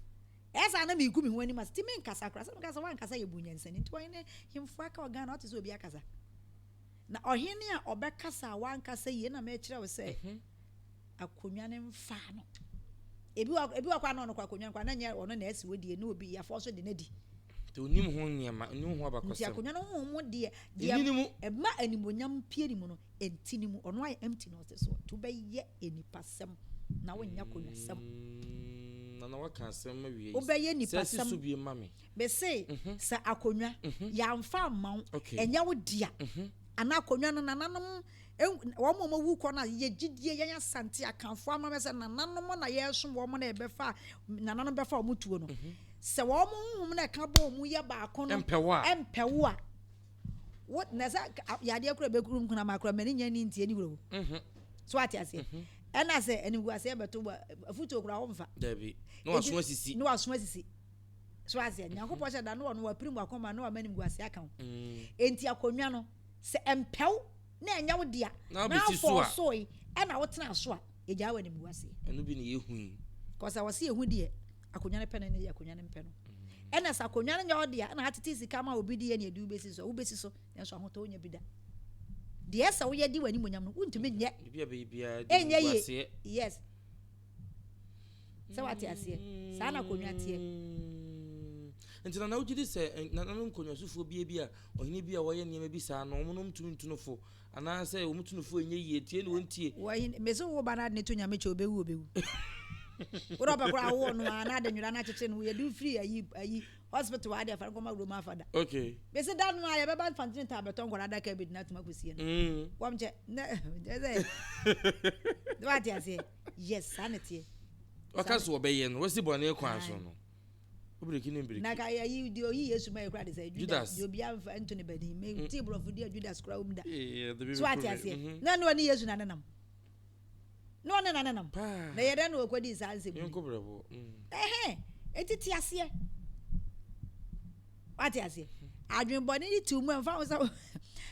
Ɛyɛ saa na megu me ho anim ase. Nti menkasa koraa. Sɛ meka sɛ woankasa yɛ bu nyansani. Nti ɔhene hemfo aka wɔ Ghana ɔte sɛ obi akasa. Na ɔhene a ɔbɛkasa a wankasa yie na mekyerɛ wo sɛ akonnwa no mfaa no. Ebi wɔ ebi wɔ koraa na ɔno kɔ akonnwa no koraa na nyɛ ɔno na ɛsi wɔ die na obi yɛafɔ so de no adi. Nti onim ho nneɛma, onim ho Nti abakɔsɛm. akonnwa no ho mu deɛ Ɛni ne deɛ mu. ɛma animonyam pie ne mu no ɛnti ne mu ɔno ayɛ empty na ɔte so. Nti wobɛyɛ enipasɛm na wonyɛ akonnwasɛm. Nana waka asɛm awie. Wobɛyɛ Sɛ si nipasɛm. so bie ma me. Mese sɛ akonnwa yɛamfa amma wo, Okay. ɛnyɛ wo dea. Anaa akonnwa no nananom wɔn a wɔawu kɔ no a yɛ gyidie yɛn Asante Akanfoɔ amammerɛ sɛ nananom na yɛresom wɔn na yɛbɛfa nananom bɛfa wɔn tuo no. Sɛ wɔn honhom na ɛka bɔ wɔn yɛ baako no Ɛmpɛ wo a. ɛmpɛ wo a wo na sɛ yadeɛ kora bɛkuru nkuna ma kora m'ani nya ni ntie ni wuro. So ate aseɛ. Ɛna sɛ animguaseɛ bɛto wɔ afutuo kora wɔmfa. Dabi. Na waso asisi. Na waso asisi. So aseɛ Nyankopɔn hyɛ da na ɔno wapirim wakoma na wama animguaseɛ aka ho. Enti akonnwa no sɛ ɛmpɛw na ɛnyɛ wo dea Na na wobɛsi so afɔ a. soe ɛna wotena so a yɛgyaa wɔ animguaseɛ. Ɛno bi na yɛhu yi. Kɔsɛ wɔse yɛhu deɛ akonnwa no pɛ no ne yɛ akonnwa no mpɛ no. Ɛna sɛ akonnwa no nyɛ wo dea ɛna atete sika ma obi de yɛ ne ɛde wobɛsi so a wobɛsi so nanso ahotɔ wonya bi da. Deɛ ɛsɛ woyɛ de w'animonyam no wontumi nyɛ. Biribi a bɛyɛ biara di Ɛnyɛ yie. animguaseɛ. Yes. Sɛ wate aseɛ. Saa na akonnwa teɛ. Nti nana wogye di sɛ nananom nkonnwasofoɔ bie bi a ɔhene bi a wɔyɛ nneɛma bi saa no wɔn nom tumi ntu no fo anaasɛ wɔn tu no fo ɛnyɛ yie tie ne wɔn tie. Wɔyi mesi wo ba na ade ne to nyame kyɛ obewu obewu. Wode ɔpɛ koraa wo no a na ade nwera na akyekyere no yɛde firi ayi ayi hospital ade afa no kɔma Roma fada. Okay. Mesi da no a yɛbɛba mfantene ta abɛtɔ nkɔla adaka bi de na atuma kɔsie no. Wɔm kyɛ na kyɛ sɛ wate aseɛ. Yes, saa na teɛ. Waka so wɔbɛyɛ no wɔsi bɔne kwan so no. Wobiriki ne mbiriki. Na ka ayi deɛ oyi Yesu ma yɛ koraa de sɛ Judas. Deɛ obiara mfa nto ne bani. Me ti borɔfo deɛ Judas koraa wɔm da. Ee, de bi So ate bɛkɔ aseɛ. Mhm. Na ne ɔne Yesu na nenam. Na ɔne na nenam. Paa. Na yɛ dɛn na wɔkɔdii saa nsɛm yi? Yɛnkɔ brɛbo. Ɛhɛn, eti te aseɛ. Wate aseɛ. Adwenbɔne ne tu mu ɛmfa ho sɛ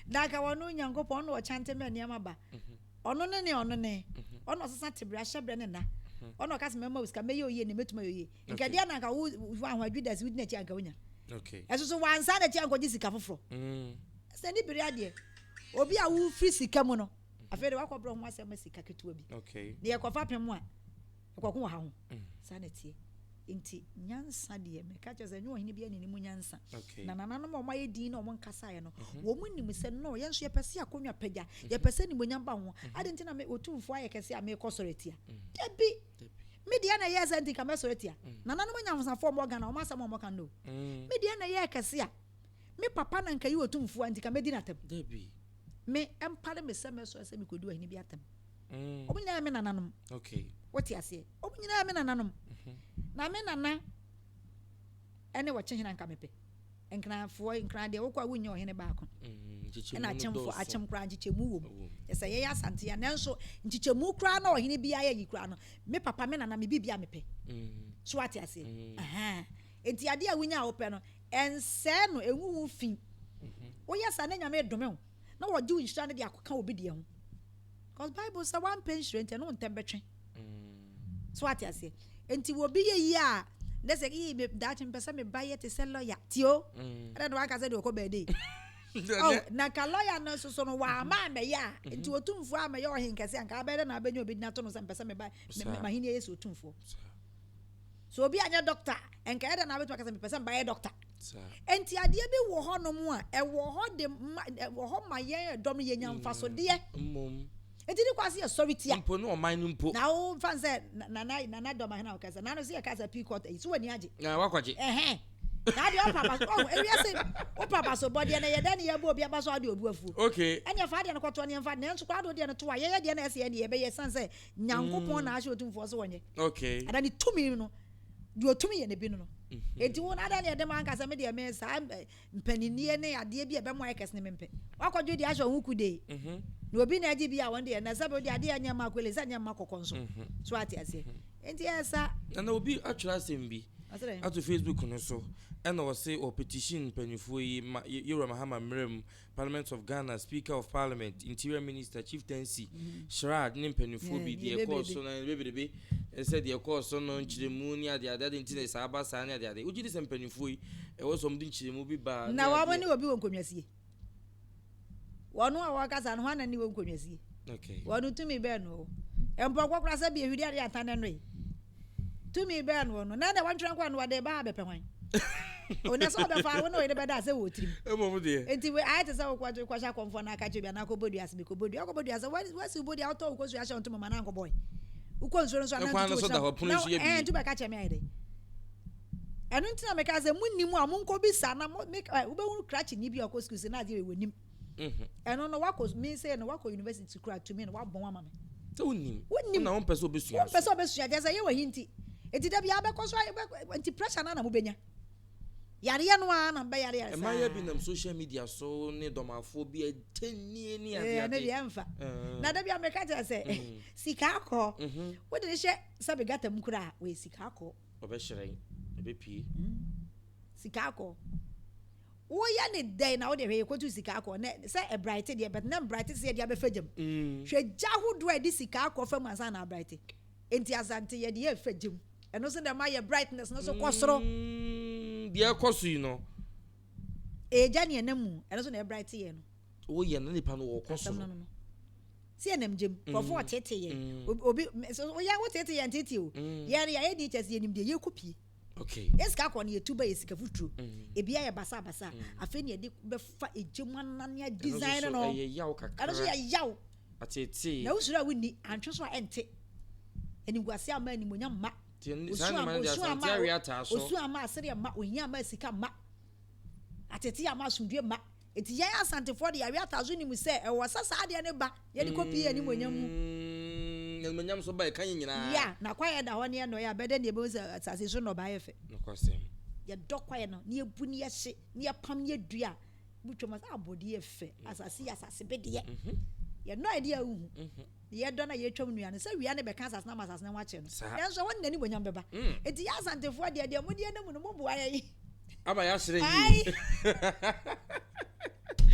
na ka wɔno Nyankopɔn ɔno ɔkyante mɛ nneɛma ba. Ɔno ne ne ɔno ne. Ɔno ɔsesa tebea hyɛbrɛ ne nna. Ɔno ɔka sɛ mɛma wo sika mɛyɛ oyie ne mɛtuma yɛ oyie. Nka deɛ na nka wo wo ahoa Judas wodi n'akyi anka wonya. Okay. Ɛso so wansa n'akyi ankɔgye sika foforɔ. Sɛ ne bere adeɛ. Obi a wofiri sika mu no afei de wakɔbrɛ ho asɛm sika ketewa bi. Okay. Na yɛkɔfa pem a ɛkɔko wɔ ha ho. Saa na ɛteɛ. Nti nyansa deɛ meka kyerɛ sɛ ɛnyɛ ɔhene bi ani mu nyansa. Okay. Na nananom a wɔayɛ din na wɔn nkasaeɛ no, wɔn nim sɛ no yɛn nso yɛpɛ sɛ akonnwa pagya, yɛpɛ sɛ nimonyam ba ho. Ade nti na me otumfoɔ ayɛ kɛse a mekɔ sɔrɔ atia. Dabi. Me deɛ na ɛyɛ sɛ nti nka mɛsɔrɔ atia. Nananom anyansafoɔ a wɔwɔ Ghana wɔn asɛm a wɔka no. Me deɛ na ɛyɛ kɛse a me papa na nka yi otumfoɔ a nti ka mɛdi n'atam. Dabi. Me ɛmpare me sɛ mɛsɔrɔ sɛ mekɔdi ɔhene bi atam. Wɔn nyinaa yɛ me nananom. Okay. Wote aseɛ. Wɔn nyinaa yɛ me nananom. Na me nana ɛne wɔkye hene anka mepɛ. Nkrafoɔ nkran deɛ wokɔ a wonyɛ ɔhene baako. Ɛna akyemfoɔ akyem koraa nkyekyɛmu wɔ mu. Ɛsɛ yɛyɛ asante a nanso nkyekyɛmu koraa na ɔhene bi ayɛ yi koraa no me papa me nana me bibi a mepɛ. So ate aseɛ. Ɛhɛn. Enti adeɛ a wonya a wopɛ no ɛnsɛɛ no engu ho fi. Woyɛ saa na Nyame dome wo na wɔgye wo nhyira no de akɔka obi deɛ ho. Because Bible sɛ wampɛ nhyira nti ɛno wo ntɛm bɛtwe. So ate aseɛ. Enti obi yɛ yie a ne sɛ yii me daakye mpɛ sɛ me ba yɛ te sɛ lawyer tio. Ɛna de waka sɛ deɛ ɔkɔ bɛɛde. Oh, na ka lawyer no nso so no wama amɛyɛ a nti otumfoɔ amɛyɛ ɔhen kɛse anka abɛyɛ dɛ na abɛnya obi de n'ato no sɛ mpɛ sɛ me ba m'ahenni yɛ sɛ otumfoɔ. So obi anyɛ doctor nka yɛ dɛ na abɛtumi aka sɛ mepɛ sɛ mba yɛ doctor. Enti adeɛ bi wɔ hɔ nom a ɛwɔ hɔ de ma ɛwɔ hɔ ma yɛn ɛdɔm yɛ nya mfasodeɛ. Enti ne kwasi yɛ sɔre tia. Mpo ne ɔman no mpo. Na wo fa sɛ nana nana dɔm ahena wo kasa na no sɛ yɛ kasa pii kɔta yi so wani agye. Na wakɔgye. Ɛhɛn. Na adeɛ ɔpa aba so ɔho ewiase wopa aba so bɔdeɛ na yɛ dɛ ne yɛbɔ obi aba so ade obu afuo. Okay. Ɛne ɛfa adeɛ no kɔtoɔ ne yɛmfa nanso koraa de wodeɛ no to a yɛyɛ deɛ na ɛsɛ yɛ ne yɛbɛyɛ san sɛ Nyankopɔn na ahyɛ otumfoɔ so wɔnyɛ. Okay. Ada ne tumi no deɛ otumi yɛ ne bi no no. Enti wo na ada ne yɛde ma anka sɛ me deɛ me saa mpaninnie ne adeɛ bi a ɛbɛmo ayɛ kɛse ne mempɛ. Wakɔdwe deɛ ahyɛ wo ho kudee. Na obi na agye bi a wɔn deɛ na sɛ deɛ adeɛ nyɛ ma akwele sɛ nyɛ ma kɔkɔ nso. So ate aseɛ. Enti ɛsa. Na na obi atwerɛ asɛm bi ato Facebook no so ɛna ɔse ɔ petition mpanimfoɔ yi ma Yewura Mahama mmerɛ mu Parliament of Ghana, Speaker of Parliament, Interior Minister, Chieftaincy, Shrad ne mpanimfoɔ bi deɛ ɛkɔɔ so no bebrebe sɛ deɛ ɛkɔɔ so no nkyerɛmu ne adeade ade nti na saa ba saa ne adeade. Wogye di sɛ mpanimfoɔ yi ɛwɔ sɛ wɔde nkyerɛmu bi ba na wɔn ne obi wɔ nkonnwasie. Wɔn a wɔkasa no hwan na ne wɔ nkonnwasie? Okay. Wɔn tumi bɛn no. Mpɔnkɔ koraa sɛ bi ehwiri ade ata ne noe. Tumi bɛn no no. Na na wɔntwerɛ nkɔ no wɔde ba abɛpɛ hwan. Ona sɛ ɔbɛfa wo ne ɔyere bɛda sɛ wɔ tirim. Mmom deɛ. Enti we ayɛ te sɛ wokɔ kɔhyɛ akɔmfoɔ na aka kyerɛ bi anaa kɔbɔ dua ase bi kɔbɔ dua kɔbɔ dua sɛ wasi wo bɔ dua wotɔ wo kɔsua ahyɛ wo ntoma ma na ankɔbɔe. Wokɔ nsuo no so a na Ɛkwan no ntutu so da hɔ, pono na nso yɛ ɛɛ bie. nti bɛka kyerɛ me ayɛ dɛ. Ɛno nti na meka sɛ mo nim a monkɔ bisa na mo me ɛ wobɛhunu krakye ni bi a ɔkɔ sukuu sɛ na adeɛ wei wɔnim. Mhm. Ɛno no wakɔ me sɛ no wakɔ university kura tumi no wabɔn ama me. Sɛ wonim. Wonim. Na wompɛ sɛ wobɛsua Wompɛ so. sɛ wobɛsua kyerɛ sɛ yɛwɔ he nti. Nti da biara bɛkɔ so ayɛ bɛ nti pressure no na mobɛnya. Yareɛ no ara na mobɛyare yare saa. Mmayewa bi nam social media so ne dɔmafoɔ bi atɛnnie ne Ee, adeade. ɛno deɛ ɛmfa. Ɛɛ. Na da biara meka kyerɛ sɛ Mm. sika akɔ. Mhm. Wode ne hyɛ sɛbe gata mu koraa a, wɔyɛ sika akɔ. Ɔbɛhyerɛn, ɛbɛpue. Sika akɔ. Woyɛ ne dɛn na wode hwɛ yɛkɔtu sika akɔ nɛ sɛ ɛbraete deɛ but na mbraete sɛ yɛde abɛfa gyam. Mm. Hwɛ gya ahodoɔ a yɛde sika akɔ fa mu ansa na abraete. Enti Asante yɛde yɛ fa gyam. Ɛno nso na ɛma yɛ brightness no so kɔ soro. Deɛ ɛkɔ so yi no. Ɛgya ne ɛnam mu ɛno nso na ɛbright yɛ no. Woyɛ no nipa no wɔkɔ Asɛm soro. no no no. Sɛ yɛnam gyam nkurɔfoɔ ɔtete yɛn. Obi so woyɛ wotete yɛn tete o. Yɛn no yɛayɛ din kyɛ sɛ yɛnim deɛ yɛkɔ pie. Okay. Yɛ sika kɔ no yɛtu ba yɛ sika futuro. Ebi ayɛ basa basa. Afei ne yɛde bɛfa egya mu anane a Ɛno nso design so no. ɛyɛ yaw kakra. Ɛno nso yɛ yaw. Atetee. Na wosuro a wonni antwe so a ɛnte. Animguase ama animuonyam mma. Nti ɛno- saa nneɛma no deɛ Osu Asante awe ataa so. osu ama asereɛ mma, ohia ama sika mma. Atete ama asomdwe mma. Eti yɛn Asantefoɔ de yɛawe ataa so nim sɛ ɛwɔ sɛ saa adeɛ no ba yɛde kɔ pie animuonyam mu. Animuonyam so ba ɛka yɛn nyinaa. Ya na kwaeɛ da hɔ ne ɛnɔeɛ a bɛdɛ ne yɛbɛhu sɛ asase so nnɔbaeɛ yɛ fɛ. Nokwasɛm. Yɛdɔ kwaeɛ no ne yɛbu ne yɛhye ne yɛpam ne yɛdua. Butwam sɛ abɔdeɛ yɛ fɛ. Asase yɛ asase bedeɛ. Yɛnɔ a yɛde ahuhu. Ne yɛdɔ na yɛtwam nnua no sɛ wia ne bɛka asase no ama asase no ho akyɛ no. Saa. Nanso ɛhɔ ne n'animuonyam bɛba. Enti yɛ Asantefoɔ deɛ deɛ mode yɛn mu no moboa yɛn. Ama yɛahyerɛ Ai. yie.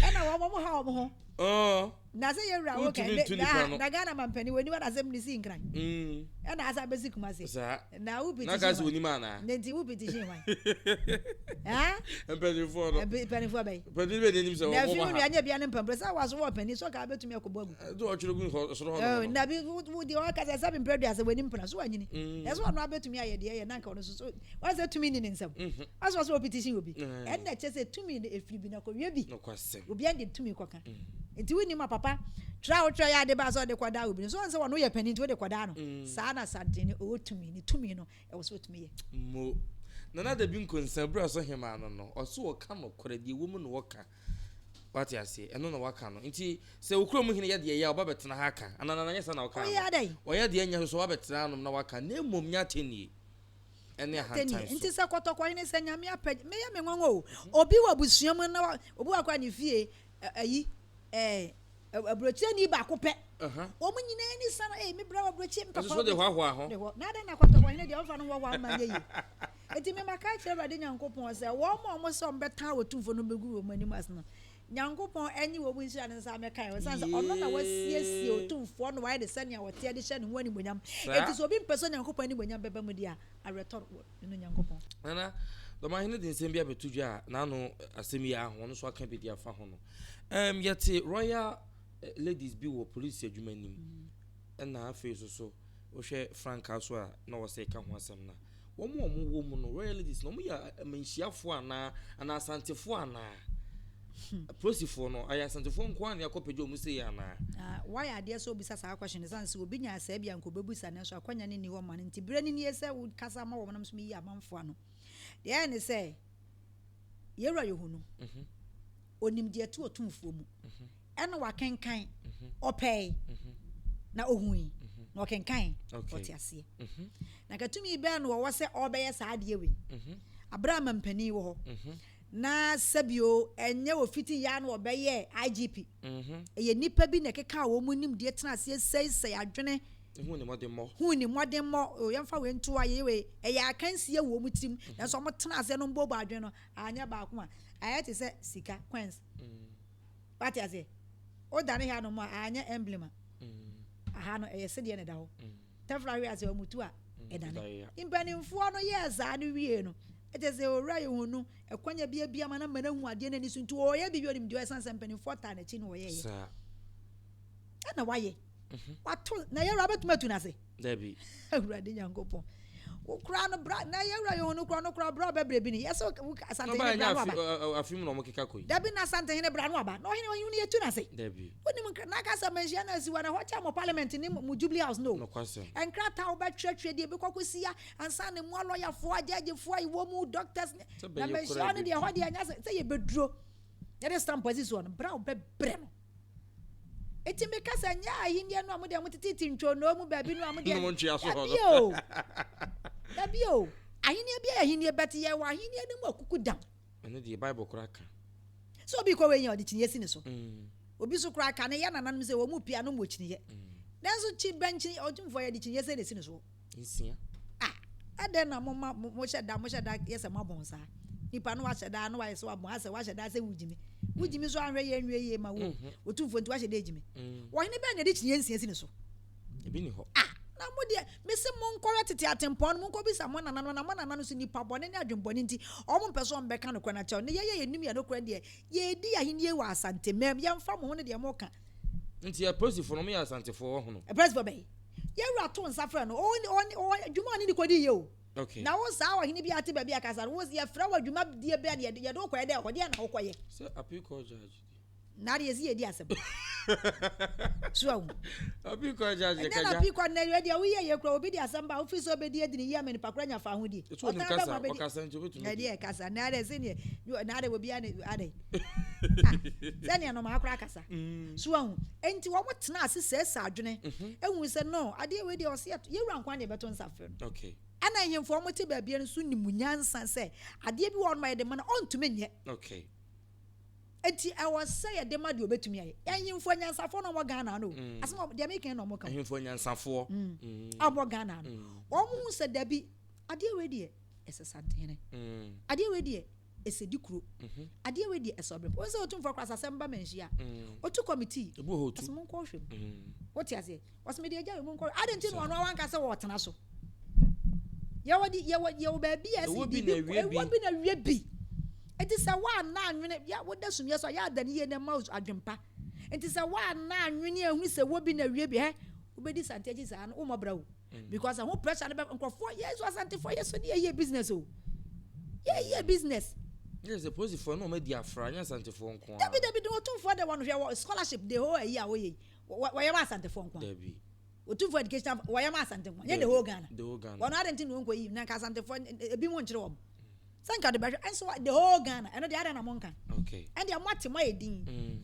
Ɛna wɔn wɔn ha wɔn ho. Ɔɔ. Na sɛ yɛwura wo Wontumi kɛ ntu nipa no. na Ghana mampanin wɔ nipa na asɛm ne si nkran. Ɛna asa bɛsi Kumasi. Saa. Na wo Na petition ka sɛ hwan? onim anaa? Ne nti wo petition hwan? Ha? Mpanimfoɔ no. Mpanimfoɔ bɛyi. Mpanimfoɔ bɛ n'anim sɛ Na wɔn afi mu wɔ ha. nua nyɛ bia ne mpampere sɛ waso wɔ panin so ka bɛtumi akɔbɔ agu. Ɛdi ɔtwerɛ gu hɔ soro hɔ Oh, nom. na bi wo wo deɛ ɔka sɛ sɛbi mpere duasa wɔ anim mpena so wanyini. Ɛso ɔno abɛtumi ayɛ deɛ yɛ nanka ɔno so so wɔn sɛ tumi ni ne nsam. Wɔn sɛ ɔsɛ petition obi. Ɛnna kyɛ sɛ tumi no efiri bi na kɔ wie bi. Nokwasɛm. Obi ɛnde tumi kɔka. Nti wo nim a papa twerɛ a wotwerɛ yɛ ade ba sɛ ɔde kɔda obi no so wɔn sɛ wɔn yɛ panin nti wode kɔda no. Saa na Asantene ɔwɔ tumi ne tumi no ɛwɔ sɛ ɔtumi yɛ. Mo. Nana Dabi Nkonsa bere a ɔsɔ hemaa no no ɔso ɔka nokorɛ deɛ ɛwɔ mu na wɔka. Wate aseɛ ɛno na waka no nti sɛ wo kurom hene yɛ deɛ yɛ a ɔba bɛtena ha aka anaa nana nyɛ saa na ɔka Ɔyɛ no adɛn? ɔyɛ deɛ nyɛ so so wabɛtena anom na waka na mmom nyɛ atɛnnie ɛne Atɛnnie. ahantan Nti so. sɛ kɔtɔkɔ hene sɛ Nyame apɛ meyɛ me nwanwa o. Obi wɔ abusua mu na obi wɔ akora ne fie ayi ɛɛ aburokyerɛni baako pɛ. Wɔn nyinaa ni sa no ee me bra wɔ aburokyerɛ me papa. Ɛso so de hoahoa ho. De hɔ. Na adɛn na kɔtɔkɔ hene deɛ ɔmfa no hoahoa mma nyɛ yie. Enti me maka kyerɛ Awurade Nyankopɔn sɛ wɔn a wɔn sɛ wɔn bɛtan Otumfoɔ no bɛgu wɔn anim ase no Nyankopɔn anyi wɔn nhyira ne nsa amɛka yɛn ɛsiane sɛ ɔno na wasiesie Otumfoɔ no wayɛ de sɛnea ɔteɛ de hyɛ ne ho animuonyam. Enti sɛ obi mpɛ sɛ Onyankopɔn animuonyam bɛba mu deɛ a awerɛtɔ wɔ ne no Nyankopɔn. Nana, Dɔmahene de nsɛm bi abɛto dwa a n'ano asɛm yi ara ho, ɔno nso aka bi de afa ho no. Um, yɛte Royal Ladies bi wɔ polisi adwuma anim. Ɛna afei nso so, wohwɛ frankaa so a na wɔsɛ ka ho asɛm no a, wɔn a wɔwɔ mu no, Royal Ladies no, wɔyɛ amanhyiafoɔ anaa, anaa Asantefoɔ anaa? Polisifoɔ no, ayɛ Asantefoɔ nko ara na yɛakɔpagya wɔn sei anaa? Ah, wayɛ adeɛ sɛ wobisa saa question no, ɛsiane sɛ obi nyaa saa bi a anka ɔbɛbusa, nanso akwanya no nni hɔ ma no nti berɛ no nie sɛ wokasa ma wɔn na nso meyi amanfoɔ ano. Deɛ ɛyɛ ne sɛ, Yɛwura Yohunu, onim deɛ ɛte Otumfoɔ mu, ɛna wakenkan, ɔpɛe, na ohui, na ɔkenkan, ɔte aseɛ. Na nka tumi bɛn na ɔwɔ sɛ ɔbɛyɛ saa adeɛ wei? Aberɛ a mampanin wɔ hɔ, na sɛbio ɛnyɛ wɔ fiti ya na ɔbɛyɛ IGP. Ɛyɛ nipa bi na ɛkeka wɔn mu nimdeɛ tena aseɛ sɛesɛe adwene. Hu ne mmɔdemmɔ. Hu ne mmɔdemmɔ. O, yɛmfa wei nto ayɛ wei. Ɛyɛ akansie wɔ wɔn tirim. Nanso wɔn tena aseɛ no mbɔbɔ adwene no anyɛ baako a ayɛ te sɛ sika coins. Wate aseɛ? Wodane ha nom a anyɛ emblem a. Aha no ɛyɛ sedeɛ na ɛda hɔ. Tɛfra hwe ase wɔn tu a ɛdane. Mpanimfoɔ no yɛɛ saa no wie no, ɛkyɛ sɛ owura yɛ wɔn no ɛkwanya bi abia ma na mma no ahu adeɛ n'ani so nti ɔyɛ biribi onim deɛ ɔyɛ sɛ mpanimfoɔ taa n'akyi na ɔyɛɛyɛ. Ɛna wayɛ. Wato na yɛwura bɛtumi atu n'ase. Dabi. Awurade Nyankopɔn. Wo koraa no bra na yɛ wura yɛ no koraa no koraa bra ɔbɛbrɛ bi ni yɛ sɛ Asantehene bra no aba. Afi mu na ɔmo keka kɔ yi. Dabi na Asantehene bra no aba na ɔhene ɔhene yɛ tu na se. Dabi. Wonim nkra na aka sɛ manhyia na asi wa na hɔ kyɛ mo parliament ne mo Jubilee House no. Nokwasɛm. Nkrataa wobɛtwerɛtwerɛ deɛ ebi kɔkɔ sia ansa na mu alɔyafoɔ agyɛgyefoɔ a ɛwɔ mu doctors ne na manhyia no deɛ hɔ deɛ ɛnyɛ sɛ sɛ yɛbɛduro yɛde stamp asi soɔ no bra wobɛbrɛ no. Enti meka sɛ, nyɛ ahenni no a mo deɛ motetete ntwonoo mu baabi no a mo deɛ. Dabi o, dabi o. Ahenni bi yɛ ahenni bɛte yɛ wɔ ahenni no mu akuku dam. Ɛno deɛ Bible koraa ka. Sɛ obi kɔ wei yɛ ɔde kyiniiɛ si ne so. Mm. Obi so koraa ka ne yɛ nananom sɛ wɔn mu pia no mu kyiniiɛ. Mm. Nanso kyi bɛnkyin ɔtumfoɔ yɛ de kyiniiɛ sɛ na esi ne so. Nsia. Ah, adɛn na moma mohyɛ da mohyɛ da yɛ sɛ moabɔn saa? Nipa no wahyɛ da na wayɛ sɛ wabɔn asɛ wahyɛ da sɛ wogyimi. Wogyimi nso anhwɛ yɛ nwie yie ma wo. Mhm. Otumfoɔ nti wahyɛ da agyimi. Mm. Ɔhene bɛn na ɛde kyiniiɛ nsia si ne so? Ebi ni hɔ. Ah, na mo deɛ mese monkɔhwɛ tete atempɔn no monkɔbisa mo nananom na mo nananom so nipa bɔne ne adwembɔne nti ɔmo mpɛ sɛ ɔmo bɛka nokorɛ no akyerɛ wo. Ne yɛyɛ yɛnim yɛ nokorɛ deɛ yɛredi ahennie wɔ Asante mam yɛmfa mo ho ne deɛ moka. Nti apolisifoɔ no ɔmo yɛ Asantefoɔ wɔ hono? Apolisifoɔ bɛn? Yɛn wura too nsa frɛɛ no. Ɔwɔ ɔne ɔwɔ adwuma a ɔne no kɔdii yɛ o. Okay. Na wo saa ɔhene bi a te baabi a kasa no, wo yɛfrɛ wo adwuma die bɛn na yɛde yɛde wo kɔyɛ dɛ hɔ, deɛ na wokɔyɛ? Sɛ appeal court judge di. Na adeɛ yɛsi yɛdi asɛm. So ahu. Appeal court judge Ɛnɛ na appeal court na deɛ woyɛ yɛ kura obi de asɛm ba wofiri sɛ ɔbɛdi adi ne yie ama nipa koro anya fa ho die. Ɛtu onim kasa, ɔkasa nti obetumi. Na deɛ kasa na adeɛ sɛdeɛ na adeɛ obi ade ade. Ah, sɛdeɛ nnomaa koraa kasa. Mm. So ahu. Enti wɔn tena ase sɛɛsɛ adwene. Mhm. Ehu sɛ no, adeɛ wei deɛ ɔse yɛto yɛwura nkwa deɛ bɛto nsa frɛ no. Okay. Ɛna nhemfo wɔn te baabi no nso nim nyansa sɛ adeɛ bi wɔ hɔ nom a yɛde ma no ɔntumi nyɛ. Okay. Enti ɛwɔ sɛ yɛde ma deɛ ɔbɛtumi ayɛ. Nhemfo anyansafoɔ na wɔwɔ Ghana no. Mm. Asɛm deɛ meka na wɔka. Nhemfo anyansafoɔ. Mm. Mm. A wɔwɔ Ghana no. Mm. Wɔn hu sɛ dabi adeɛ wei deɛ ɛsɛ santehene. Mm. Adeɛ wei deɛ ɛsɛ di kuro. Adeɛ wei deɛ ɛsɛ ɔbrɛ. Wɔn sɛ otumfoɔ koraa sɛ asɛm ba manhyia. Otu kɔmitii. Ɔsɛ mo nkɔ hwɛ mu. Wote aseɛ? Ɔsɛ mede agya wei mo nkɔ. Adi nti na ɔno awanka sɛ wɔtena so. Yɛwɔ di yɛwɔ yɛwɔ baabi a ɛsɛ biribi ɛwɔ bi na wie bi. Eti sɛ woanna anwene yɛ woda sumyɛ so a yɛ ada ne yie na ɛma adwempa. Nti sɛ woanna anwene ehunu sɛ wɔ bi na wie bi hɛ wobɛdi sante akyi saa no wommɔ bra o. Mm. Because ɛho pressure no bɛ nkurɔfoɔ yɛ so asantefoɔ yɛ so ne yɛyɛ business o. Yɛyɛ business. Yɛ sɛ polisifoɔ no wɔn adi afra nyɛ asantefoɔ nko ara. Dabi dabi de otumfoɔ de wɔn hwɛ wɔ scholarship de hɔ ayi a wɔyɛ yi wɔyɛ ma asantefoɔ nko ara. Dabi. Otumfoɔ education wɔyɛ ma asante nko nyɛ the whole Ghana. The whole Ghana. Wɔn adi nti na wɔn nkɔ yi na nka asantefoɔ ebi mu nkyerɛ wɔn. Sɛ nka de bɛhwɛ ɛnso the whole Ghana ɛno deɛ adan na mo nka. Okay. Ɛndeɛ mo ate mo ayɛ din. Mm.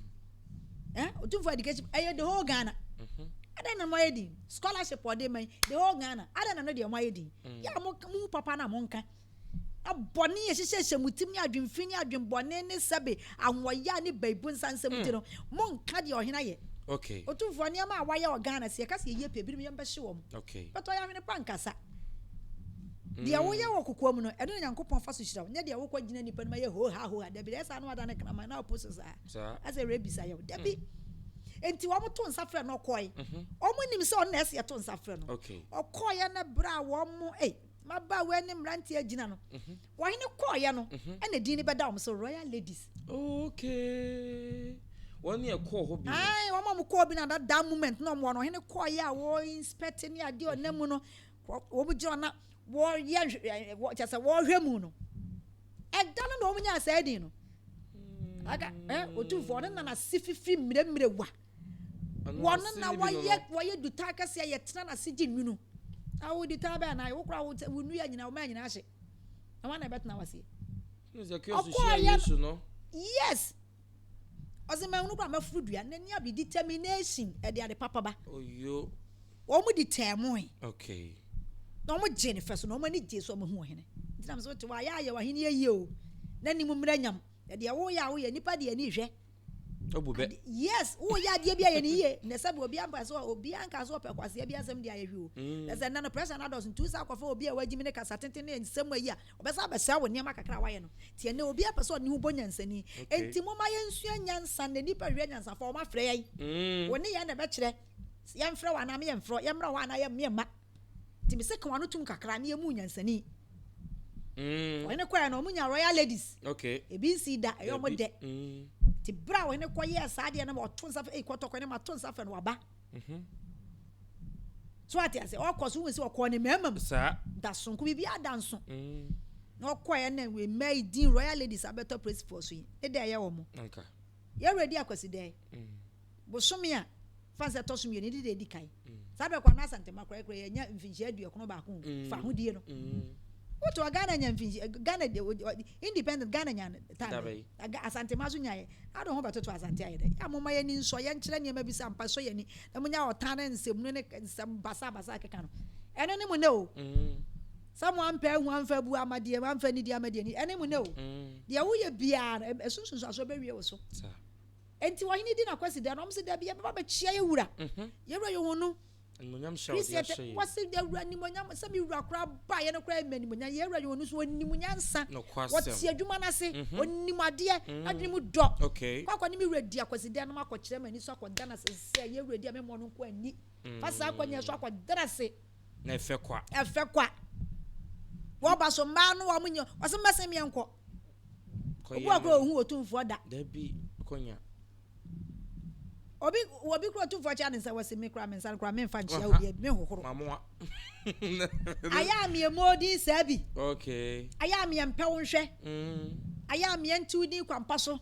Eh otumfoɔ education ɛyɛ the whole Ghana. Mm -hmm. Adan na mo ayɛ din scholarship ɔde ma yi the whole Ghana adan na no deɛ mo ayɛ din. Mm. Yɛ a mo mo papa na mo nka. Bɔne a ɛhyehyɛhyɛ mo tirim ne adwemfi ne adwembɔne ne sɛbe ahoɔyaa ne bayibu nsa nsɛm nti no, monka deɛ ɔhene ayɛ. Okay. Otumfoɔ, nneɛma a wayɛ wɔ Ghana, sɛ yɛka sɛ yɛyie pɛ, ebinom yɛm bɛhye wɔn. Okay. But ɔyɛ ahwene pa nkasa. Deɛ woyɛ wɔ kokoa mu no, ɛno na Nyankopɔn fa so hyira wo. Nyɛ deɛ wokɔ gyina nnipa no mu ayɛ hoo ha hoo ha. Dabi, ɛyɛ saa na wadane kraman na wopo so saa. Saa. Asɛ rebisa yɛ wo. Dabi. Enti wɔn to nsa frɛ no ɔkɔe. Wɔn nim sɛ ɔno na ɛsɛ yɛto nsa frɛ no. Okay. Ɔkɔeɛ no berɛ a wɔn, ei, Mmabaawa ne mmeranteɛ agyina no. Mhm. Ɔhene kɔɔeɛ no, mhm. ɛna din no bɛda wɔn so Royal Ladies. Okay. Wɔn ne ɛkɔɔ hɔ bi. Ayi, wɔn a wɔkɔɔ bi na that that moment na wɔn wɔ no ɔhene kɔɔeɛ a wɔ inspect ne adeɛ ɔnam mu no, wɔn gyina na wɔyɛ kyɛ sɛ wɔrehwɛ mu no. Ɛda no na wɔn nyaa saa din no. Aga ɛ otumfoɔ ɔno na n'ase fifi mmerɛmmerɛ wa. Wɔn na wɔyɛ wɔyɛ dutaa kɛseɛ a yɛtena n'ase gye nwunu. Na wo dutaa bɛn na wo kora wo wo nnua nyinaa wo mmaa nyinaa ahye. Na wɔn na ɛbɛtena w'aseɛ. Ɔkɔɔyɛ no yes ɔsɛ mɛhunu kora mɛforo dua n'ani abi determination ɛde ade papa ba. Oyo. Wɔn di tɛɛmoe. Okay. Na wɔn gye ne fɛ so na wɔn ani gye so wɔn hu ɔhene. Nti na so te wɔ ayɛ ayɛ w'ahene yɛ yie o. N'anim mmerɛ nyam. Ɛdeɛ woyɛ a woyɛ nipa deɛ ani hwɛ. Obu bɛ. Yes, woyɛ adeɛ bi a yɛ ne yie. Na sɛbi obi ampa sɛ obi anka sɛ ɔpɛ kwaseɛ bi asɛm de ayɛ hwee o. Mm. Na sɛ nna no pressure no adɔso nti wosan akɔfa obi a wagyimi ne kasa tenten ne nsɛm ayi a ɔbɛsan abɛsɛe wo nneɛma kakra a wayɛ no. Nti ɛnnɛ obi apɛ sɛ ɔne ho bɔ nyansani. Enti momma yɛnsua nyansa na nnipa hwehwɛ nyansafoɔ wɔn afrɛ yɛn. Mm. Wo ne yɛn na ɛbɛkyerɛ. Yɛmfrɛ wo anaa meyɛmfrɛ wo, yɛmmra hɔ anaa yɛmma. Nti mese ka w'ano tom kakra na yɛmu nyansani. Mm. Ɔhene kɔɛ no, ɔmo nya royal ladies. Okay. Ebi nsi da, ɛyɛ ɔmo dɛ. Mm. Nti bere a ɔhene kɔ yɛɛ saa deɛ no ma ɔto nsa fɛ, ei kɔtɔkɔ ne ma to nsa fɛ no waba. Mm -hmm. So ate ase? Ɔkɔ so, wohu sɛ ɔkɔɔ ne mmarima mu. Saa. Da sonko, biribiara da nso. Na ɔkɔɛ na mmaa yi din Royal Ladies abɛtɔ polisifoɔ so yi, ne dɛ ɛyɛ wɔn. Anka. Yɛwura di Akwasidae. Bosome a fa sɛ ɛtɔ so mmienu ne deɛ ɛdi kan. Saa bɛkɔ na Asantema koraa koraa yɛnya mfinhyia 21 o, fa ahodie no. Woto a Ghana nya mfinhyia, Ghana independent Ghana nya time. Dabe. Asantema so nyaeɛ. Ade ho bɛtoto Asante ayɛ dɛ. Yɛ a momma yɛni nsɔ, yɛnkyerɛ nneɛma bi sɛ ampa sɔ yɛni. Na monya ɔtan ne nsɛmunu ne nsɛm basabasa keka no. Ɛno ne mo nɛ o. Sɛ mo ampɛ ahu amfa abu amadeɛ, amfa nidi amadeɛ ni, ɛne mo nɛ o. Deɛ woyɛ biara no, ɛso nsunsuansoɔ bɛwie wo so. Saa. Enti ɔhene di n'Akwasidae no, ɔmo sɛ dabi yɛbɛba bɛkyia yɛ wura. Yɛwura yɛ hu no. Animuonyam hyɛ a ɔde Kristi ahyɛ yɛn. Wɔsi yɛwura nimonyam sɛ mi wura koraa ba yɛ no koraa mɛ nimonyam. Yɛwura yɛ hu no so onim nyansa. Nokwasɛm. Wɔte adwuma n'ase. Onim adeɛ. Adwene mu dɔ. Kɔkɔ ne mi wura di Akwasidae no akɔkyerɛ m'ani so akɔda n'ase sɛ yɛwura di a mɛmɔ no nko ani. Fa saa akɔnya so akɔda n'ase. Na ɛfɛ kwa. Ɛfɛ kwa. Wɔba so mmaa no wɔn nyɛ wɔsɛ mmɛsɛn miɛ nkɔ. Obi wɔ kora ohun otumfoɔ da. Dabi kɔnya. Obi obi kora otumfoɔ kyia ne nsa wɔsi mi kora mi nsa kora mi nfa nkyia obi mi hohoro. Mamoa. Ayɛ a mi emo din saa bi. Ayɛ a mi mpɛ wo nhwɛ. Ayɛ a mi ntiw din kwampa so.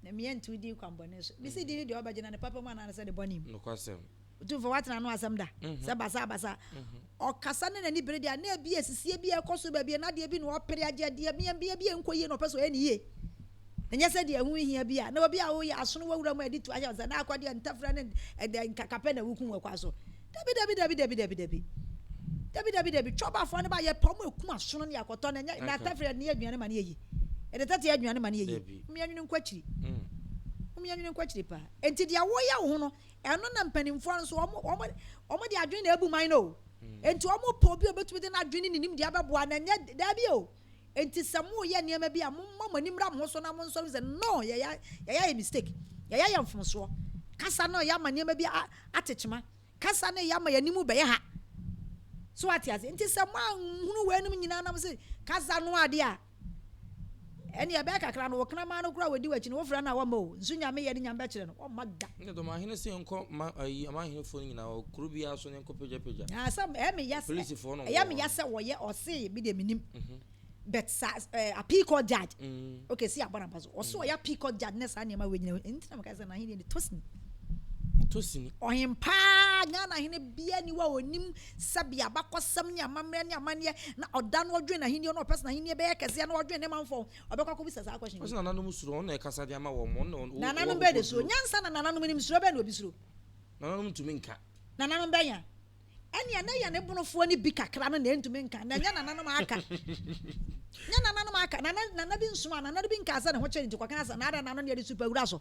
Na mi ntiw din kwambɔne so. Bisi din deɛ ɔbɛgyina ne papa mu anaasɛ ne bɔne mu. Nokwasɛm. Otumfoɔ watena no asɛm da. Sɛ basa basa. Ɔkasa ne n'ani bere deɛ na ebi esisie bi ɛkɔ so baabi na adeɛ bi na ɔpere agye adeɛ bia bia bi nkɔ yie na ɔpɛ so ɔyɛ ne yie. Ɛnyɛ sɛ deɛ ɛho hia bi a na obi a woyɛ asono wɔ wura mu adi to ahyɛ sɛ na akɔ deɛ ntafra ne ɛdɛ nkakapɛ na wukum wɔ kwa so. Dabi dabi dabi dabi dabi dabi. Dabi dabi dabi. Twɔbafoɔ no ba yɛ pɔ mu ekum asono ne akɔtɔ na ɛnyɛ na ntafra ne aduane ma ne yɛ yie. Ɛde tɛte aduane ma ne yɛ yie. Mmea nwene nkɔ akyiri. Mmea nwene nkɔ akyiri paa. Enti deɛ woyɛ wo ho no ɛno na mpanimfoɔ no nso wɔn de adwene na ebu man no o. Enti wɔn pɛ obi a obetumi de n'adwene ne nim deɛ abɛboa na ɛnyɛ daabi o. Enti sɛ mo yɛ nneɛma bi a mo mma mo anim ra mo ho so na mo nsɔre sɛ no yɛyɛ yɛyɛ ayɛ mistake, yɛyɛ ayɛ mfomsoɔ. Kasa no yɛ ama nneɛma bi atekyema. Kasa no yɛ ama yɛn anim bɛyɛ ha. So ate ase. Nti sɛ mo anhunu wɔ anim nyinaa nam sɛ kasa no adeɛ a ɛne ɛbɛyɛ kakra no wɔkraman no koraa wɔdi w'akyi no wofrɛ no a wɔmma o. Nso Nyame yɛ ne Nyame bɛkyerɛ no wɔmma da. Ne dɔm ahene sɛ nkɔ ma ayi ama ahenefoɔ no nyinaa wɔ kuro biara so ne nkɔ pagyapagya. Na sɛ ɛyɛ me ya sɛ Polisifoɔ no ɛyɛ wɔ me hɔ. ya sɛ wɔyɛ ɔse bi deɛ menim. But sa appeal court judge. Okay, si abɔ n'aba so. Ɔse ɔyɛ appeal court judge ne saa nneɛma wei nyinaa. Nti na meka sɛ n'ahenni de tosini. Tosini. Ɔhempaa Ghana hene bia ni wa onim sɛbi abakɔsɛm ne amammerɛ ne amanneɛ na ɔda no ɔdwen n'ahenni no ɔpɛ sɛ n'ahenni bɛyɛ kɛseɛ na ɔdwen ne manfo ɔbɛkɔ akɔbisa saa question. Ɔsɛ nananom suro ɔno na ɛkasa de ama wɔn ɔno na Nananom bɛyɛ de suro nyansa na nananom nim suro bɛyɛ na obi suro. Nananom ntumi nka. Nananom bɛnya. Ɛnea na yɛ ne bonofoɔ no bi kakra no na ɛntumi nka na ɛnyɛ nananom aka. Nyɛ nananom aka. Nana nana bi nsoma nana bi nka sɛ ne ho kyerɛ nti kɔka sɛ na ada nano ne yɛde super wura so.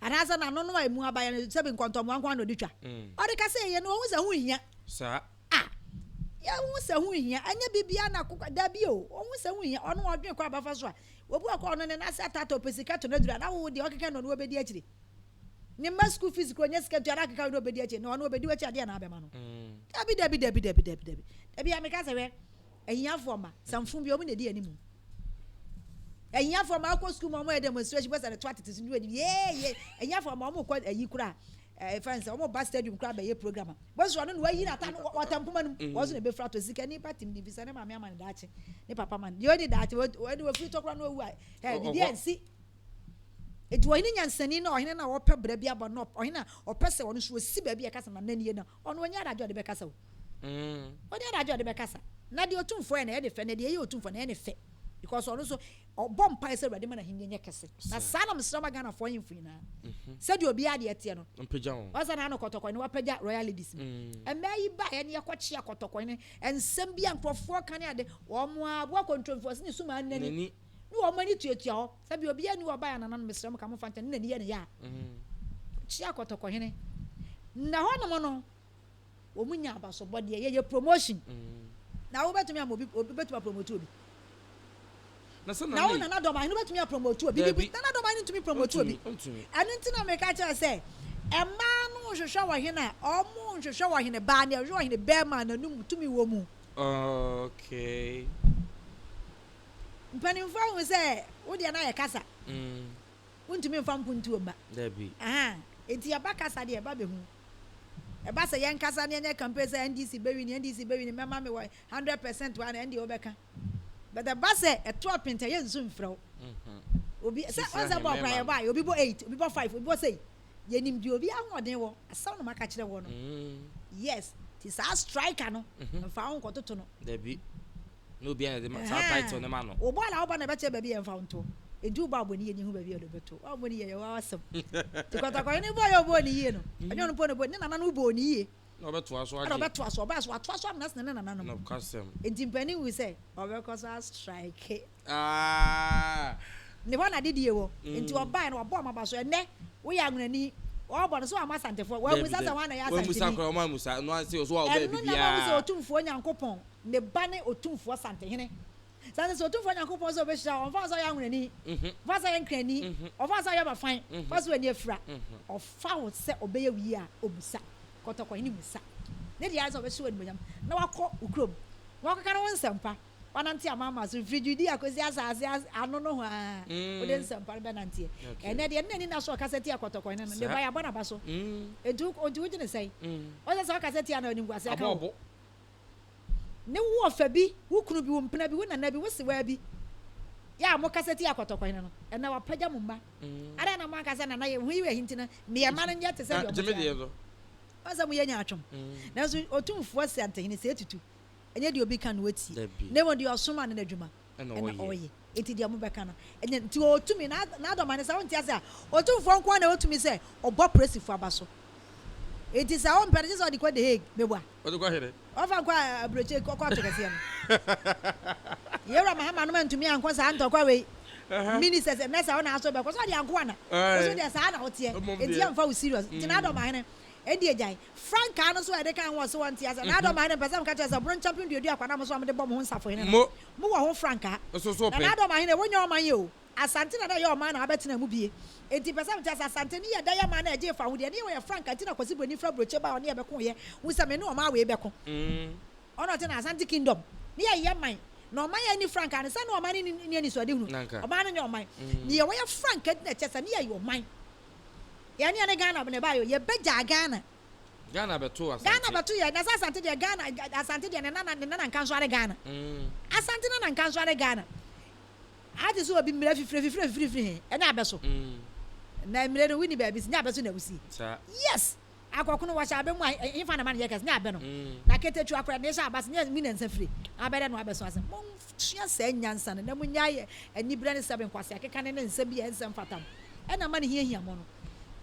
Anaasɛ n'ano no a emu aba yɛ no sɛbi nkɔntɔmmoa nko ara na ɔde twa. Ɔde ka sɛ ɛyɛ no ɔhu sɛ ho hia. Saa. Ah, yɛhu sɛ ho hia. Ɛnyɛ biribiara na akokɔ dabi o. Ɔhu sɛ ho hia. Ɔno ɔdwen kɔ abafa so a. Obi wɔ kɔ ɔno ne n'ase atata ɔpɛ sika to n'aduru a na wo deɛ ɔkeka no ɔno ɔbɛdi akyire. Ne mma school fees kuro nyɛ sika ntua na akeka no ɔbɛdi akyire na ɔno ɔbɛdi w'akyi adeɛ na abɛma no. Dabi dabi dabi dabi dabi dabi. Dabi a meka sɛ hwɛ ahiafoɔ ma samfun bi ɔmo na edi anim. Ahiafoɔ ma akɔ school ma ɔmo yɛ demonstration bɔsɛ de to atete so ne wɔ yee yee ahiafoɔ ma ɔmo kɔ ayi kura ɛɛ fɛn sɛ ɔmo ba stadium kura bɛyɛ program a bɔsɛ ɔno na wayi n'ata no wɔta mpoma no mu wɔn nso na ebɛfura to sika nipa tim ne bisa ne maame ama ne daakye ne papa ma ne deɛ ɔdi daakye wɔde wɔfiri tɔkora no owu a ɛɛ bibi ansi eti ɔhene nyansani na ɔhene na ɔpɛ brɛ bi abɔ no ɔhene a ɔpɛ sɛ ɔno nso osi baabi a ɛkasa na nani yɛ na ɔno ɔnyɛ adagye ɔde bɛkasa o. Ɔnyɛ adagye ɔde bɛkasa na deɛ otumfoɔ yɛ na ɛyɛ ne fɛ na deɛ ɛyɛ otumfoɔ na ɛyɛ ne fɛ because ɔno nso ɔbɔ mpae sɛ Awurade ma n'ahenni nyɛ kɛse na saa na mesrɛ ma Ghanafoɔ ahemfo nyinaa sɛdeɛ obiara deɛ teɛ no Mpagya wɔn. ɔsɛ na ano kɔtɔkɔ ne wapagya royal ladies mu mmaa yi ba yɛ ne yɛkɔkyea kɔtɔkɔ ne nsɛm bi a nkurɔfoɔ ka ne ade wɔn a aboa kɔntromfoɔ sɛ ne suma nani N'ani. ne wɔn ani tuatua hɔ sɛbi obiara ni ɔba yɛ nananom mesrɛ mo ka mo fa nkyɛn ne n'ani yɛ ne yɛ a kyea kɔtɔkɔ hene na hɔnom no wɔn nya abasobɔdeɛ yɛyɛ promotion na wobɛtumi ama obi obi bɛtumi apromote obi Na sɛ na wo nana nana dɔm ahene wobɛtumi apromote obi Dabi. bibi nana dɔm ahene ntumi promote obi. Ntumi. Ɛno nti na meka kyerɛ sɛ mmaa no nhwehwɛ wɔ hene a ɔmo nhwehwɛ wɔ hene baa ne ɛhwehwɛ wɔ hene bɛrima a n'anum tumi wɔ mu. Mpanimfoɔ ahu sɛ wo deɛ no ayɛ kasa. Wontumi mfa mpontuo mma. Dabi. Aha enti ɛba kasa deɛ ɛba bɛhu. Ɛba sɛ yɛnkasa na yɛnyɛ campaign sɛ NDC bɛwini, NDC bɛwini, mɛma me wɔ 100% wa na ɛndeɛ wobɛka. But ɛba sɛ ɛto apenta yɛnsu mfrɛ wo. Obi sɛ Sisi ɔn sɛ bɔɔl ahemman koraa ma yɛbɔ no. a obi bɔ 8, obi bɔ 5, obi bɔ sei. Yɛnim deɛ obi ahoɔden wɔ. Asɛm na maka kyerɛ wɔ no. Yes, ti saa striker no mfa wo nkɔtoto no. Dabi. Na obi a na de saa title ne ma no. Wo bɔɔl a wobɔ na ɛbɛkyerɛ baabi a yɛmfa wo nto. Enti wobɔ abɔ ne yie ne hu baabi a wɔde bɛto. Woammɔ ne yie a ɛyɛ w'asɛm. Nti kɔtɔkɔhene bɔɔl yɛ ɔbɔɔ ne yie no, ɛnyɛ ɔno mpo na ɔbɔɔ ne nananom bɔɔ ne yie. Na ɔbɛtoa so Ɛna agye. ɔbɛtoa so, ɔbaa so, watoa so amena sene ne nananom. Nokwasɛm. Enti mpanin hu sɛ ɔbɛkɔ so astrike. Ah. Ne hɔ na adedie wɔ. Enti ɔbaeɛ no, wabɔ wɔn aba so. Ɛnnɛ, woyɛ anwonani, wɔrebɔ no, so wamma Asantefoɔ? Dabi, Wɔammisa sɛ dabi. hwan na ɛyɛ Wɔammisa Asanteni? koraa, wɔammisa. Ɛno ara sɛ ɔso a ɔbɛyɛ Ɛno na ɛma wohu sɛ biribiara. Otumfoɔ Nyankopɔn, ne ba ne Otumfoɔ Santehene. Saa nti sɛ Otumfoɔ Nyankopɔn sɛ ɔbɛhyira wo, ɔmfa wo sɛ ɔyɛ anwonani, ɔmfa wo sɛ ɔyɛ Nkrani, ɔmfa wo sɛ ɔyɛ Ɔbafan, ɔmfa wo sɛ w'ani afira. Ɔfa wo sɛ ɔbɛyɛ wo yie a, ɔmmisa. Kɔtɔkɔhene mmisa. Ne deɛ ara ne sɛ ɔbɛhyɛ wo animuonyam na wakɔ wo kurom na wakɔka ne ho nsɛmpa. Wanante amanaman so, firi Judea kɔsi asase ano nohoa, wode nsɛmpa no bɛnanteɛ. Ɛnnɛ deɛ, ne n'ani nna so ɔkasa tia kɔtɔkɔhene no, ne ba yɛabɔ n'aba so. Enti wogye no sɛn? Ɔsɛ sɛ ɔkasa tia no a, animguaseɛ ka wo. Ne wo wɔfa bi, wo kunu bi, wo mpena bi, wo nana bi, wo sewaa bi, yɛ a mokasa tia kɔtɔkɔhene no, ɛnnɛ wapagya mo mma. Adɛn na moanka sɛ, Nana, yɛn ho yi ahi nti no, meɛ mma no nyɛ te sɛ deɛ wɔte ara? Wɔn sɛ moyɛ nyaatwom. Nanso Otumfoɔ Asantehene, sɛ etutu, ɛnyɛ deɛ obi ka na otie, na mmom deɛ ɔsoma no n'adwuma na ɔyɛ. Enti deɛ mobɛka no, ɛnyɛ. Nti ɔwɔ tumi, n'adɔma ne sɛ, wonte ase a, Otumfoɔ nko ara na ɛwɔ tumi sɛ ɔbɔ apolisifoɔ aba so. Enti sɛ wompɛ no, gye sɛ ɔde kɔ The Hague, meboa. Ɔde kɔ hene? Ɔfa nkɔ aburokyire kɔɔto kɛseɛ no. Yɛwura Mahama nom antumi ankɔ saa ntɔkwa wei. Ministers ɛnɛ sɛ wo na aso bɛkɔ sɛ ɔde anko ana? Wo so deɛ saa na woteɛ. Enti yɛmfa wo serious. Nti n'adɔm ahene ɛndeɛ gyae. Frankaa no so a yɛde kan ho ɔse wɔnte aseɛ. N'adɔm ahene mpɛ sɛ meka kyerɛ sɛ boro nkyɛmpem duadua akwa na mo so a mode bɔ mo ho nsafohene no. Mowɔ ho frankaa. Na n'adɔm ahene wonyɛ ɔman yi o. Asante na na ɛyɛ ɔman na abɛtena mu bie. Enti pɛ sɛ mete ase Asante ne yɛ da yɛ man a ɛgyee fawodeɛ ne yɛ wɔ yɛ frankaa nti na Kwasi Broni firi aburokye baa ɔne yɛ bɛko yɛ hu sɛ me ne ɔman wei bɛko. Ɔno ɔte na Asante kingdom ne yɛ yɛ man na ɔman a ɛnni frankaa no sɛ ne ɔman no nni anisoadehunu ɔman no nyɛ ɔman ne yɛ wɔ yɛ frankaa nti na ɛkyɛ sɛ ne yɛ yɛ ɔman yɛ ne yɛ ne Ghana na ɛbaeɛ o yɛ bɛ gyaa Ghana. Ghana bɛto Asante. Ghana bɛto yɛ na sɛ Asante deɛ Ghana Asante deɛ ne nana ne nana nka nso are Ghana Asante nana nka nso are Ghana. Ate sɛ obi mmerɛ fifire fifire fifire firi he, ɛnyɛ abɛ so. Na mmerɛ no wonni baabi si, nyɛ abɛ so na wosi. Yes! Akɔkono wɔhyɛ abɛ mu a, hefa na ma no yɛ kɛse, nyɛ abɛ no. Na ketetu akora ne hyɛ aba se, nyɛ mu na nsa fire. Abɛ dɛ no abɛ so ase. Monsua saa nyansa no na monnyae aniberɛ ne sɛbe nkwaseakeka ne ne nsɛm bi a ɛnsɛ mfata no ɛna ama no hiahia mo no.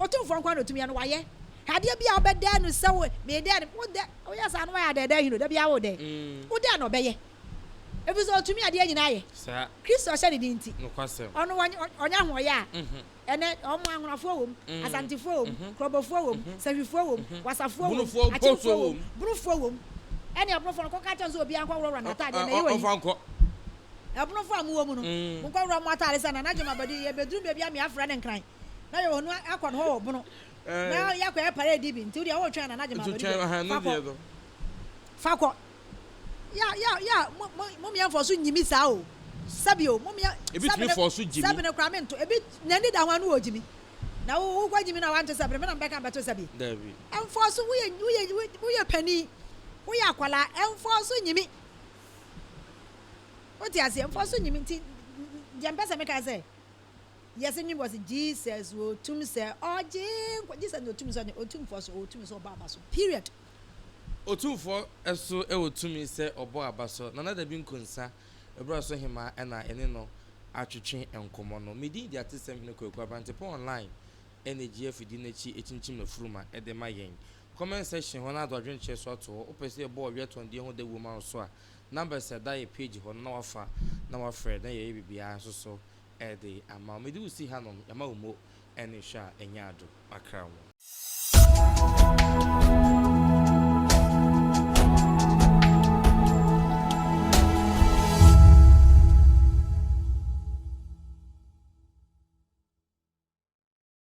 Otumfoɔ nko ara na otumi yɛ no, wayɛ. Adeɛ bi a wobɛdɛɛ no sɛ wo, meedɛɛ no, wodɛ, woyɛ saa no woayɛ adɛɛdɛɛ hene o, da biara wodɛɛ. Wodɛɛ no ɔbɛyɛ. Efisɛ otumi adeɛ nyinaa yɛ. Kristo ahyɛ ne din nti. Ɔno ɔnyɛ ahoɔyɛ a. Ɛnɛ wɔn Anwonafoɔ wɔ mu, Asantefoɔ wɔ mu, Krɔbɔfoɔ wɔ mu, Sahwifoɔ wɔ mu, Wasafoɔ wɔ mu, Akyemfoɔ wɔ mu, Bonofoɔ wɔ mu. Ɛne Ɛbonofoɔ no kɔka kyerɛ wɔn sɛ obiara nkɔworɔworɔ n'ataadeɛ na ɛyɛ wɔ yi. Ɛbonofoɔ a mowɔ mu no, monkɔworɔ mo ataade sɛ Nana Gyama Badu yɛbɛduru baabi a meafrɛ no Nkran na yɛwɔ no akɔ ne hɔ wɔ Bono na yɛakɔyɛ parade bi nti wodeɛ woretwɛn Nana Gyama Badu deɛ fa kɔ. Fa kɔ. Ya ya ya mo mo mo mia nfɔ so nyimi saa o. Sɛbi o mo mia. Ebi tumi fɔ so gyimi. Sɛbi no koraa me nto ebi n'ani da ho ano wɔ gyimi. Na wo wo kɔ gyimi na wanto sɛbi no me na mbɛka mbɛto sɛbi. Dabi. Ɛnfɔ so woyɛ woyɛ woyɛ panin woyɛ akwadaa ɛnfɔ so nyimi. Wote aseɛ ɛnfɔ so nyimi nti deɛ mpɛ sɛ meka sɛ. Yɛse nwom bi wɔse Jesus wɔ tumi sɛ ɔgye nkwa Jesus na ɔtumi sɛ ɔgye otumfoɔ so ɔwɔ tumi sɛ ɔbɔ aba so period. Otumfoɔ so wɔ tumi sɛ ɔbɔ aba so Nana Dabi Nkonsa Abura so Hemaa na yɛne no atwetwe nkɔmmɔ no. Me din de Atesɛm Hene Kwaku Abrantepɔn Online na egye afidie no akyi kyinkyim afuruma de ma yɛn. Comment section hɔ na ado adwenkyerɛ so ato hɔ. Wopɛ sɛ yɛbɔ ɔweatɔndeɛ ho dawuro ma wo so a, numbers a ɛda yɛ page hɔ no na wafa na wafrɛ na yɛyɛ biribiara nso so de ama wo. Mede wo si hanom, yɛama wo mo ne hwɛ a ɛnyɛ ado. Makra wo.